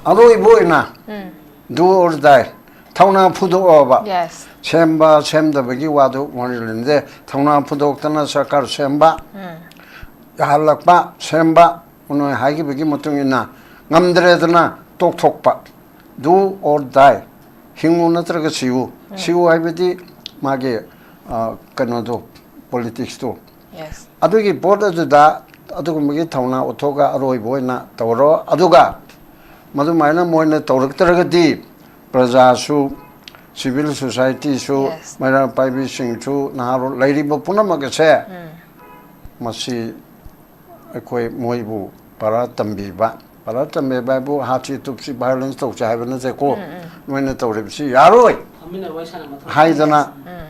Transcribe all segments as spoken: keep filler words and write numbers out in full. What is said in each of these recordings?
ꯑꯔꯣꯏꯕ ꯑꯣꯏꯅ ꯎꯝ do or die, ꯊꯧꯅꯥ ꯐꯨꯗꯣꯛꯑꯣꯕ꯫ Yes. ꯁꯦꯝꯕ ꯁꯦꯝꯗꯕꯒꯤ ꯋꯥꯗꯨ ꯋꯥꯔꯤꯂꯤꯟꯗꯦ, ꯊꯧꯅꯥ ꯐꯨꯗꯣꯛꯇꯅ ꯁꯔꯀꯥꯔ ꯁꯦꯝꯕ, ꯎꯝ ꯌꯥꯍꯜꯂꯛꯄ, ꯁꯦꯝꯕ, ꯅꯣꯏ ꯍꯥꯏꯈꯤꯕꯒꯤ ꯃꯇꯨꯡ ꯏꯟꯅ ꯉꯝꯗ꯭ꯔꯦꯗꯅ ꯇꯣꯛꯊꯣꯛꯄ, do or die, ꯍꯤꯡꯉꯨ ꯅꯠꯇ꯭ꯔꯒ ꯁꯤꯎ꯫ ꯁꯤꯎ ꯍꯥꯏꯕꯗꯤ ꯃꯥꯒꯤ, ꯑ, ꯀꯩꯅꯣꯗꯣ, ꯄꯣꯂꯤꯇꯤꯛꯁꯇꯣ꯫ Yes. ꯑꯗꯨꯒꯤ ꯄꯣꯠ ꯑꯗꯨꯗ ꯑꯗꯨꯒꯨꯝꯕꯒꯤ ꯊꯧꯅꯥ ꯎꯠꯊꯣꯛꯑꯒ ꯑꯔꯣꯏꯕ ꯑꯣꯏꯅ ꯇꯧꯔꯣ꯫ ꯑꯗꯨꯒ ꯃꯗꯨꯃꯥꯏꯅ ꯃꯣꯏꯅ ꯇꯧꯔꯛꯇ꯭ꯔꯒꯗꯤ ꯄ꯭ꯔꯖꯥꯁꯨ, ꯁꯤꯚꯤꯜ ꯁꯣꯁꯥꯏꯇꯤꯁꯨ, Yes. ꯃꯩꯔꯥ ꯄꯥꯏꯕꯤꯁꯤꯡꯁꯨ, ꯅꯍꯥꯔꯣꯜ ꯂꯩꯔꯤꯕ ꯄꯨꯝꯅꯃꯛ ꯑꯁꯦ ꯎꯝ ꯃꯁꯤ ꯑꯩꯈꯣꯏ ꯃꯣꯏꯕꯨ ꯄꯔꯥ ꯇꯝꯕꯤꯕ, ꯄꯔꯥ ꯇꯝꯕꯤꯕ ꯍꯥꯏꯕꯨ ꯍꯥꯠꯁꯤ ꯇꯨꯞꯁꯤ ꯚꯥꯏꯑꯣꯂꯦꯟꯁ ꯇꯧꯁꯤ ꯍꯥꯏꯕ ꯅꯠꯇꯦꯀꯣ꯫ ꯅꯣꯏꯅ ꯇꯧꯔꯤꯕꯁꯤ ꯌꯥꯔꯣꯏ ꯐꯝꯃꯤꯟꯅꯔ ꯋꯥꯔꯤ ꯁꯥꯟꯅꯕ ꯊꯣꯛꯄ꯫ ꯍꯥꯏꯗꯅ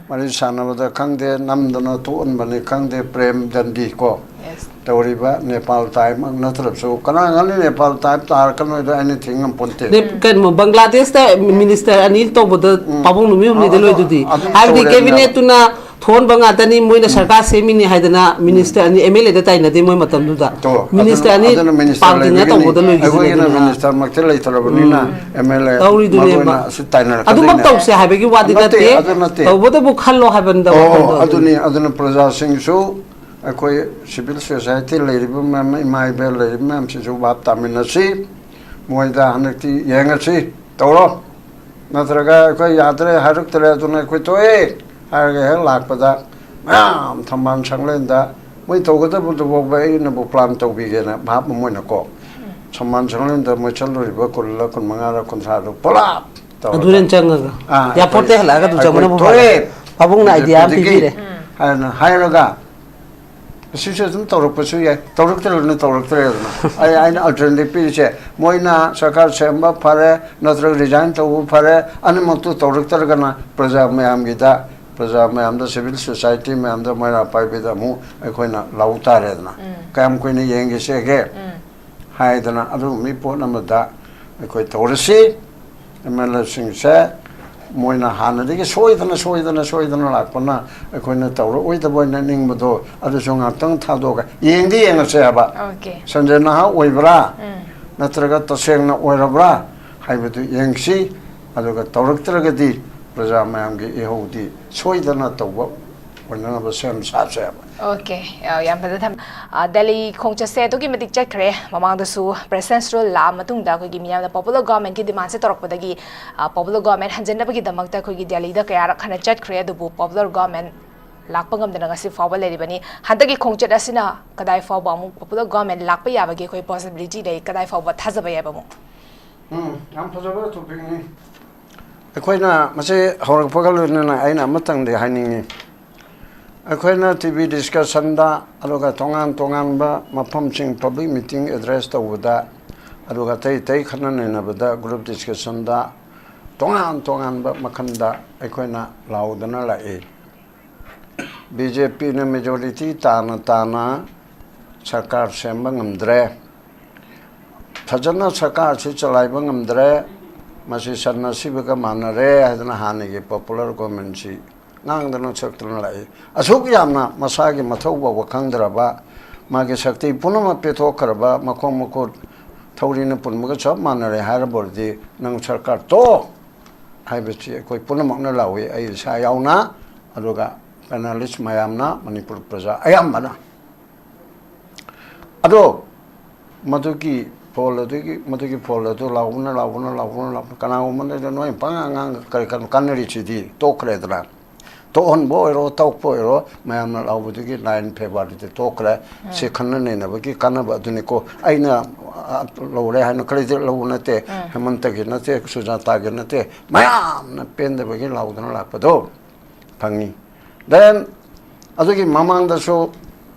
ꯋꯥꯔꯤ ꯁꯥꯟꯅꯕꯗ ꯈꯪꯗꯦ, ꯅꯝꯗꯅ ꯊꯣꯛꯍꯟꯕꯅꯤ ꯈꯪꯗꯦ, ꯄ꯭ꯔꯦꯝ ꯗꯟꯗꯤ ꯀꯣ꯫ Yes. ꯇꯧꯔꯤꯕ ꯅꯦꯄꯥꯜ ꯇꯥꯏꯞꯃꯛ ꯅꯠꯇ꯭ꯔꯕꯁꯨ ꯀꯅꯥ ꯈꯪꯅꯤ ꯅꯦꯄꯥꯜ ꯇꯥꯏꯞ ꯇꯥꯔꯛꯀꯅꯣꯏꯗꯣ ꯑꯩꯅ ꯊꯤꯡꯉꯝꯄꯣꯟꯇꯦ꯫ ꯅꯦꯞ- ꯀꯩꯅꯣ, ꯕꯪꯒ꯭ꯂꯥꯗꯦꯁꯇ ꯃꯤꯅꯤꯁꯇꯔ ꯑꯅꯤ ꯇꯧꯕꯗ ꯄꯥꯕꯨꯡ ꯅꯨꯃꯤꯠ ꯍꯨꯝꯅꯤꯗ ꯑꯗꯨ- ꯂꯣꯏꯗꯨꯗꯤ꯫ ꯑꯗꯨ ꯍꯥꯏꯕꯗꯤ ꯇꯧꯔꯦ ꯀꯦꯕꯤꯅꯦꯠꯇꯨꯅ ꯊꯣꯛꯍꯟꯕ ꯉꯥꯛꯇꯅꯤ, ꯃꯣꯏꯅ ꯁꯔꯀꯥꯔ ꯁꯦꯝꯃꯤꯅꯤ ꯍꯥꯏꯗꯅ ꯃꯤꯅꯤꯁꯇꯔ ꯑꯅꯤ ꯑꯦꯝ ꯑꯦꯜ ꯑꯦꯗ ꯇꯥꯏꯅꯗꯦ ꯃꯣꯏ ꯃꯇꯝꯗꯨꯗ꯫ ꯇꯣ, ꯃꯤꯅꯤꯁꯇꯔ ꯑꯗꯨꯅ- ꯑꯅꯤ ꯑꯗꯨꯅ ꯃꯤꯅꯤꯁꯇꯔ ꯄꯥꯝꯗꯅ ꯂꯩꯕꯒꯤꯅꯤ꯫ ꯇꯧꯕꯗ ꯂꯣꯏꯈꯤꯕꯅꯤ ꯑꯩꯈꯣꯏꯒꯤꯅ ꯑꯗꯨꯅ꯫ ꯃꯤꯅꯤꯁꯇꯔꯃꯛꯇꯤ ꯂꯩꯇ꯭ꯔꯕꯅꯤꯅ ꯑꯦꯝ ꯑꯦꯜ ꯑꯦ ꯇꯧꯔꯤꯗꯨꯅꯦꯕ꯫ ꯃꯔꯨ ꯑꯣꯏꯅ ꯑꯁꯤ ꯇꯥꯏꯅꯔꯛꯀꯗꯣꯏꯅꯦ꯫ ꯑꯗꯨꯃꯛ ꯇꯧꯁꯦ ꯍꯥꯏꯕꯒꯤ ꯋꯥꯗꯤ ꯅꯠꯇꯦ, ꯅꯠꯇꯦ꯫ ꯑꯗꯨ ꯅꯠꯇꯦ꯫ ꯇꯧꯕꯇꯕꯨ ꯈꯜꯂꯣ ꯍꯥꯏꯕꯅꯤꯗ ꯑꯣ, ꯋꯥꯈꯜꯗꯣ꯫ ꯑꯗꯨꯅꯤ꯫ ꯑꯗꯨꯅ ꯄ꯭ꯔꯖꯥꯁꯤꯡꯁꯨ, ꯑꯩꯈꯣꯏ ꯁꯤꯚꯤꯜ ꯁꯣꯁꯥꯏꯇꯤ ꯂꯩꯔꯤꯕ ꯃꯌꯥꯝ, ꯏꯃꯥ ꯏꯕꯦꯜ ꯂꯩꯔꯤꯕ ꯃꯌꯥꯝꯁꯤꯁꯨ ꯚꯥꯞ ꯇꯥꯃꯤꯟꯅꯁꯤ꯫ ꯃꯣꯏꯗ ꯍꯟꯗꯛꯇꯤ ꯌꯦꯡꯉꯁꯤ, ꯇꯧꯔꯣ꯫ ꯅꯠꯇ꯭ꯔꯒ ꯑꯩꯈꯣꯏ ꯌꯥꯗ꯭ꯔꯦ ꯍꯥꯏꯔꯛꯇ꯭ꯔꯦ, ꯑꯗꯨꯅ ꯑꯩꯈꯣꯏ ꯇꯣꯛꯑꯦ ꯍꯥꯏꯔꯒ ꯍꯦꯛ ꯂꯥꯛꯄꯗ ꯃꯌꯥꯝ ꯊꯝꯕꯥꯜ ꯁꯪꯂꯦꯟꯗ ꯃꯣꯏ ꯇꯧꯒꯗꯕꯗꯨ ꯐꯥꯎꯕ ꯑꯩꯅꯕꯨ ꯄ꯭ꯂꯥꯟ ꯇꯧꯕꯤꯒꯦꯅ ꯚꯥꯞ ꯑꯃ ꯑꯣꯏꯅꯀꯣ꯫ ꯊꯝꯕꯥꯜ ꯁꯪꯂꯦꯟꯗ ꯃꯣꯏ ꯆꯠꯂꯨꯔꯤꯕ ꯀꯨꯜꯂ ꯀꯨꯟꯃꯉꯥꯔ ꯀꯨꯟꯊ꯭ꯔꯥꯗꯨ ꯄꯨꯂꯞ ꯇꯧꯔꯒ꯫ ꯑꯗꯨꯅ ꯆꯪꯉꯒ꯫ ꯑꯥ, ꯌꯥꯄꯣꯠꯇꯦ, ꯑꯩꯈꯣꯏ- ꯍꯜꯂꯛꯑꯒ ꯑꯗꯨꯝ ꯑꯩꯈꯣꯏ ꯆꯪꯕꯅꯕꯨ ꯇꯣꯛꯑꯦ꯫ ꯐꯔꯦ꯫ ꯄꯥꯕꯨꯡꯅ idea ꯑꯃ ꯍꯧꯖꯤꯛ ꯄꯤꯕꯤꯔꯦ꯫ ꯍꯥꯏꯅ ꯍꯥꯏꯔꯒ ꯑꯁꯤꯁꯨ ꯑꯗꯨꯝ ꯇꯧꯔꯛꯄꯁꯨ ꯌꯥꯏ, ꯇꯧꯔꯛꯇ꯭ꯔꯒꯅ ꯇꯧꯔꯛꯇ꯭ꯔꯦꯗꯅ꯫ ꯑꯩ, ꯑꯩꯅ alternative ꯄꯤꯔꯤꯁꯦ, ꯃꯣꯏꯅ ꯁꯔꯀꯥꯔ ꯁꯦꯝꯕ ꯐꯔꯦ, ꯅꯠꯇ꯭ꯔꯒ resign ꯇꯧꯕ ꯐꯔꯦ, ꯑꯅꯤꯃꯛꯇꯨ ꯇꯧꯔꯛꯇ꯭ꯔꯒꯅ ꯄ꯭ꯔꯖꯥ ꯃꯌꯥꯝꯒꯤꯗ, ꯄ꯭ꯔꯖꯥ ꯃꯌꯥꯝꯗ, civil society ꯃꯌꯥꯝꯗ, ꯃꯩꯔꯥ ꯄꯥꯏꯕꯤꯗ ꯑꯃꯨꯛ ꯑꯩꯈꯣꯏꯅ ꯂꯧ ꯇꯥꯔꯦꯗꯅ꯫ ꯀꯌꯥꯝ ꯀꯨꯏꯅ ꯌꯦꯡꯈꯤꯁꯦꯒꯦ? ꯍꯥꯏꯗꯅ ꯑꯗꯨꯒꯨꯝꯕꯒꯤ ꯄꯣꯠ ꯑꯃꯗ ꯑꯩꯈꯣꯏ ꯇꯧꯔꯁꯤ꯫ ꯑꯦꯝ ꯑꯦꯜ ꯑꯦꯁꯤꯡꯁꯦ ꯃꯣꯏꯅ ꯍꯥꯟꯅꯗꯒꯤ ꯁꯣꯏꯗꯅ, ꯁꯣꯏꯗꯅ, ꯁꯣꯏꯗꯅ ꯂꯥꯛꯄꯅ ꯑꯩꯈꯣꯏꯅ ꯇꯧꯔꯛꯑꯣꯏꯗꯕ ꯑꯣꯏꯅ ꯅꯤꯡꯕꯗꯣ, ꯑꯗꯨꯁꯨ ꯉꯥꯛꯇꯪ ꯊꯥꯗꯣꯛꯑꯒ ꯌꯦꯡꯗꯤ ꯌꯦꯡꯉꯁꯦ ꯍꯥꯏꯕ꯫ Okay. ꯁꯟꯖꯦ ꯅꯍꯥ ꯑꯣꯏꯕ꯭ꯔꯥ? ꯎꯝ ꯅꯠꯇ꯭ꯔꯒ ꯇꯁꯦꯡꯅ ꯑꯣꯏꯔꯕ꯭ꯔꯥ ꯍꯥꯏꯕꯗꯨ ꯌꯦꯡꯁꯤ꯫ ꯑꯗꯨꯒ ꯇꯧꯔꯛꯇ꯭ꯔꯒꯗꯤ ꯄ꯭ꯔꯖꯥ ꯃꯌꯥꯝꯒꯤ ꯏꯍꯧꯗꯤ ꯁꯣꯏꯗꯅ ꯇꯧꯕ ꯑꯣꯏꯅꯅꯕ ꯁꯦꯝ ꯁꯥꯁꯦ ꯍꯥꯏꯕ꯫ ꯑꯣꯀꯦ꯫ ꯑ, ꯌꯥꯝ ꯐꯖꯅ ꯊꯝ ꯑ, ꯗꯦꯜꯂꯤ ꯈꯣꯡꯆꯠꯁꯦ ꯑꯗꯨꯛꯀꯤ ꯃꯇꯤꯛ ꯆꯠꯈ꯭ꯔꯦ꯫ ꯃꯃꯥꯡꯗꯁꯨ ꯄ꯭ꯔꯦꯁꯤꯗꯦꯟꯁꯤꯌꯦꯜ ꯂꯥꯛꯑ ꯃꯇꯨꯡꯗ ꯑꯩꯈꯣꯏꯒꯤ ꯃꯤꯌꯥꯝꯅ ꯄꯣꯄꯨꯂꯔ ꯒꯣꯚꯔꯟꯃꯦꯟꯠꯀꯤ ꯗꯤꯃꯥꯟꯁꯦ ꯇꯧꯔꯛꯄꯗꯒꯤ, ꯑ, ꯄꯣꯄꯨꯂꯔ ꯒꯣꯚꯔꯟꯃꯦꯟꯠ ꯍꯟꯖꯤꯟꯅꯕꯒꯤꯗꯃꯛꯇ ꯑꯩꯈꯣꯏꯒꯤ ꯗꯦꯜꯂꯤꯗ ꯀꯌꯥꯔꯛ ꯍꯟꯅ ꯆꯠꯈ꯭ꯔꯦ꯫ ꯑꯗꯨꯕꯨ ꯄꯣꯄꯨꯂꯔ ꯒꯣꯚꯔꯟꯃꯦꯟꯠ ꯂꯥꯛꯄ ꯉꯝꯗꯅ ꯉꯁꯤ ꯐꯥꯎꯕ ꯂꯩꯔꯤꯕꯅꯤ꯫ ꯍꯟꯗꯛꯀꯤ ꯈꯣꯡꯆꯠ ꯑꯁꯤꯅ ꯀꯗꯥꯏ ꯐꯥꯎꯕ ꯑꯃꯨꯛ ꯄꯣꯄꯨꯂꯔ ꯒꯣꯚꯔꯟꯃꯦꯟꯠ ꯂꯥꯛꯄ ꯌꯥꯕꯒꯤ ꯑꯩꯈꯣꯏ ꯄꯣꯁꯤꯕꯤꯂꯤꯇꯤ ꯂꯩ? ꯀꯗꯥꯏ ꯐꯥꯎꯕ ꯊꯥꯖꯕ ꯌꯥꯏꯕ ꯑꯃꯨꯛ? ꯎꯝ, ꯌꯥꯝ ꯐꯖꯕ ꯇꯣꯄꯤꯛꯅꯤ꯫ ꯑꯩꯈꯣꯏꯅ ꯃꯁꯤ ꯍꯧꯔꯛꯄꯒ ꯂꯣꯏꯅꯅ ꯑꯩꯅ ꯑꯃꯇꯪꯗꯤ ꯍꯥꯏꯅꯤꯡꯉꯤ꯫ ꯑꯩꯈꯣꯏꯅ ꯇꯤ ꯚꯤ ꯗꯤꯁꯀꯁꯟꯗ, ꯑꯗꯨꯒ ꯇꯣꯉꯥꯟ ꯇꯣꯉꯥꯟꯕ ꯃꯐꯝꯁꯤꯡ, ꯄꯕ꯭ꯂꯤꯛ ꯃꯤꯇꯤꯡ ꯑꯦꯗ꯭ꯔꯦꯁ ꯇꯧꯕꯗ, ꯑꯗꯨꯒ ꯑꯇꯩ ꯑꯇꯩ ꯈꯟꯅ ꯅꯩꯅꯕꯗ, ꯒ꯭ꯔꯨꯞ ꯗꯤꯁꯀꯁꯟꯗ, ꯇꯣꯉꯥꯟ ꯇꯣꯉꯥꯟꯕ ꯃꯈꯜꯗ ꯑꯩꯈꯣꯏꯅ ꯂꯥꯎꯗꯅ ꯂꯥꯛꯏ꯫ ꯕꯤ ꯖꯦ ꯄꯤꯅ ꯃꯦꯖꯣꯔꯤꯇꯤ ꯇꯥꯅ ꯇꯥꯅ ꯁꯔꯀꯥꯔ ꯁꯦꯝꯕ ꯉꯝꯗ꯭ꯔꯦ꯫ ꯐꯖꯅ ꯁꯔꯀꯥꯔꯁꯤ ꯆꯂꯥꯏꯕ ꯉꯝꯗ꯭ꯔꯦ꯫ ꯃꯁꯤ ꯁꯟꯅ ꯁꯤꯕꯒ ꯃꯥꯟꯅꯔꯦ ꯍꯥꯏꯗꯅ ꯍꯥꯟꯅꯒꯤ ꯄꯣꯄꯨꯂꯔ ꯒꯣꯚꯔꯟꯃꯦꯟꯠꯁꯤ ꯉꯥꯡꯗꯅ ꯁꯛꯇꯅ ꯂꯥꯛꯏ꯫ ꯑꯁꯨꯛ ꯌꯥꯝꯅ ꯃꯁꯥꯒꯤ ꯃꯊꯧ ꯐꯥꯎꯕ ꯈꯪꯗ꯭ꯔꯕ, ꯃꯥꯒꯤ ꯁꯛꯇꯤ ꯄꯨꯝꯅꯃꯛ ꯄꯤꯊꯣꯛꯈ꯭ꯔꯕ, ꯃꯈꯣꯡ ꯃꯈꯨꯠ ꯊꯧꯔꯤꯅ ꯄꯨꯟꯕꯒ ꯆꯞ ꯃꯥꯟꯅꯔꯦ ꯍꯥꯏꯔꯕ ꯑꯣꯏꯔꯗꯤ, ꯅꯪ ꯁꯔꯀꯥꯔ ꯇꯣꯛ ꯍꯥꯏꯕꯁꯤ ꯑꯩꯈꯣꯏ ꯄꯨꯝꯅꯃꯛꯅ ꯂꯥꯎꯏ, ꯑꯩ ꯏꯁꯥ ꯌꯥꯎꯅ, ꯑꯗꯨꯒ ꯄꯦꯅꯦꯂꯤꯁ ꯃꯌꯥꯝꯅ, ꯃꯅꯤꯄꯨꯔ ꯄ꯭ꯔꯖꯥ ꯑꯌꯥꯝꯕꯅ꯫ ꯑꯗꯣ ꯃꯗꯨꯒꯤ ꯐꯣꯜ ꯑꯗꯨꯒꯤ, ꯃꯗꯨꯒꯤ ꯐꯣꯜ ꯑꯗꯨ ꯂꯥꯎꯕꯅ, ꯂꯥꯎꯕꯅ, ꯂꯥꯎꯕꯅ, ꯂꯥꯎꯕꯅ, ꯀꯅꯥꯒꯨꯝꯕꯅ ꯅꯣꯏ ꯄꯉꯥꯡ ꯉꯥꯡ ꯀꯔꯤ ꯀꯥꯟꯅꯔꯤꯁꯤꯗꯤ ꯇꯣꯛꯈ꯭ꯔꯦꯗꯅ꯫ ꯇꯣꯛꯍꯟꯕ ꯑꯣꯏꯔꯣ, ꯇꯧꯛꯄ ꯑꯣꯏꯔꯣ, ꯃꯌꯥꯝꯅ ꯂꯥꯎꯕꯗꯨꯒꯤ ꯅꯥꯏꯟ ꯐꯦꯕ꯭ꯔꯨꯋꯥꯔꯤꯗ ꯇꯣꯛꯈ꯭ꯔꯦ꯫ ꯁꯤ ꯈꯟꯅ ꯅꯩꯅꯕꯒꯤ ꯀꯥꯟꯅꯕ ꯑꯗꯨꯅꯤꯀꯣ꯫ ꯑꯩꯅ, ꯑ, ꯂꯧꯔꯦ ꯍꯥꯏꯅ credit ꯂꯧꯕ ꯅꯠꯇꯦ, ꯍꯦꯃꯟꯇꯒꯤ ꯅꯠꯇꯦ, ꯁꯨꯖꯥꯇꯥꯒꯤ ꯅꯠꯇꯦ, ꯃꯌꯥꯝꯅ ꯄꯦꯟꯗꯕꯒꯤ ꯂꯥꯎꯗꯅ ꯂꯥꯛꯄꯗꯣ ꯐꯪꯉꯤ꯫ Then ꯑꯗꯨꯒꯤ ꯃꯃꯥꯡꯗꯁꯨ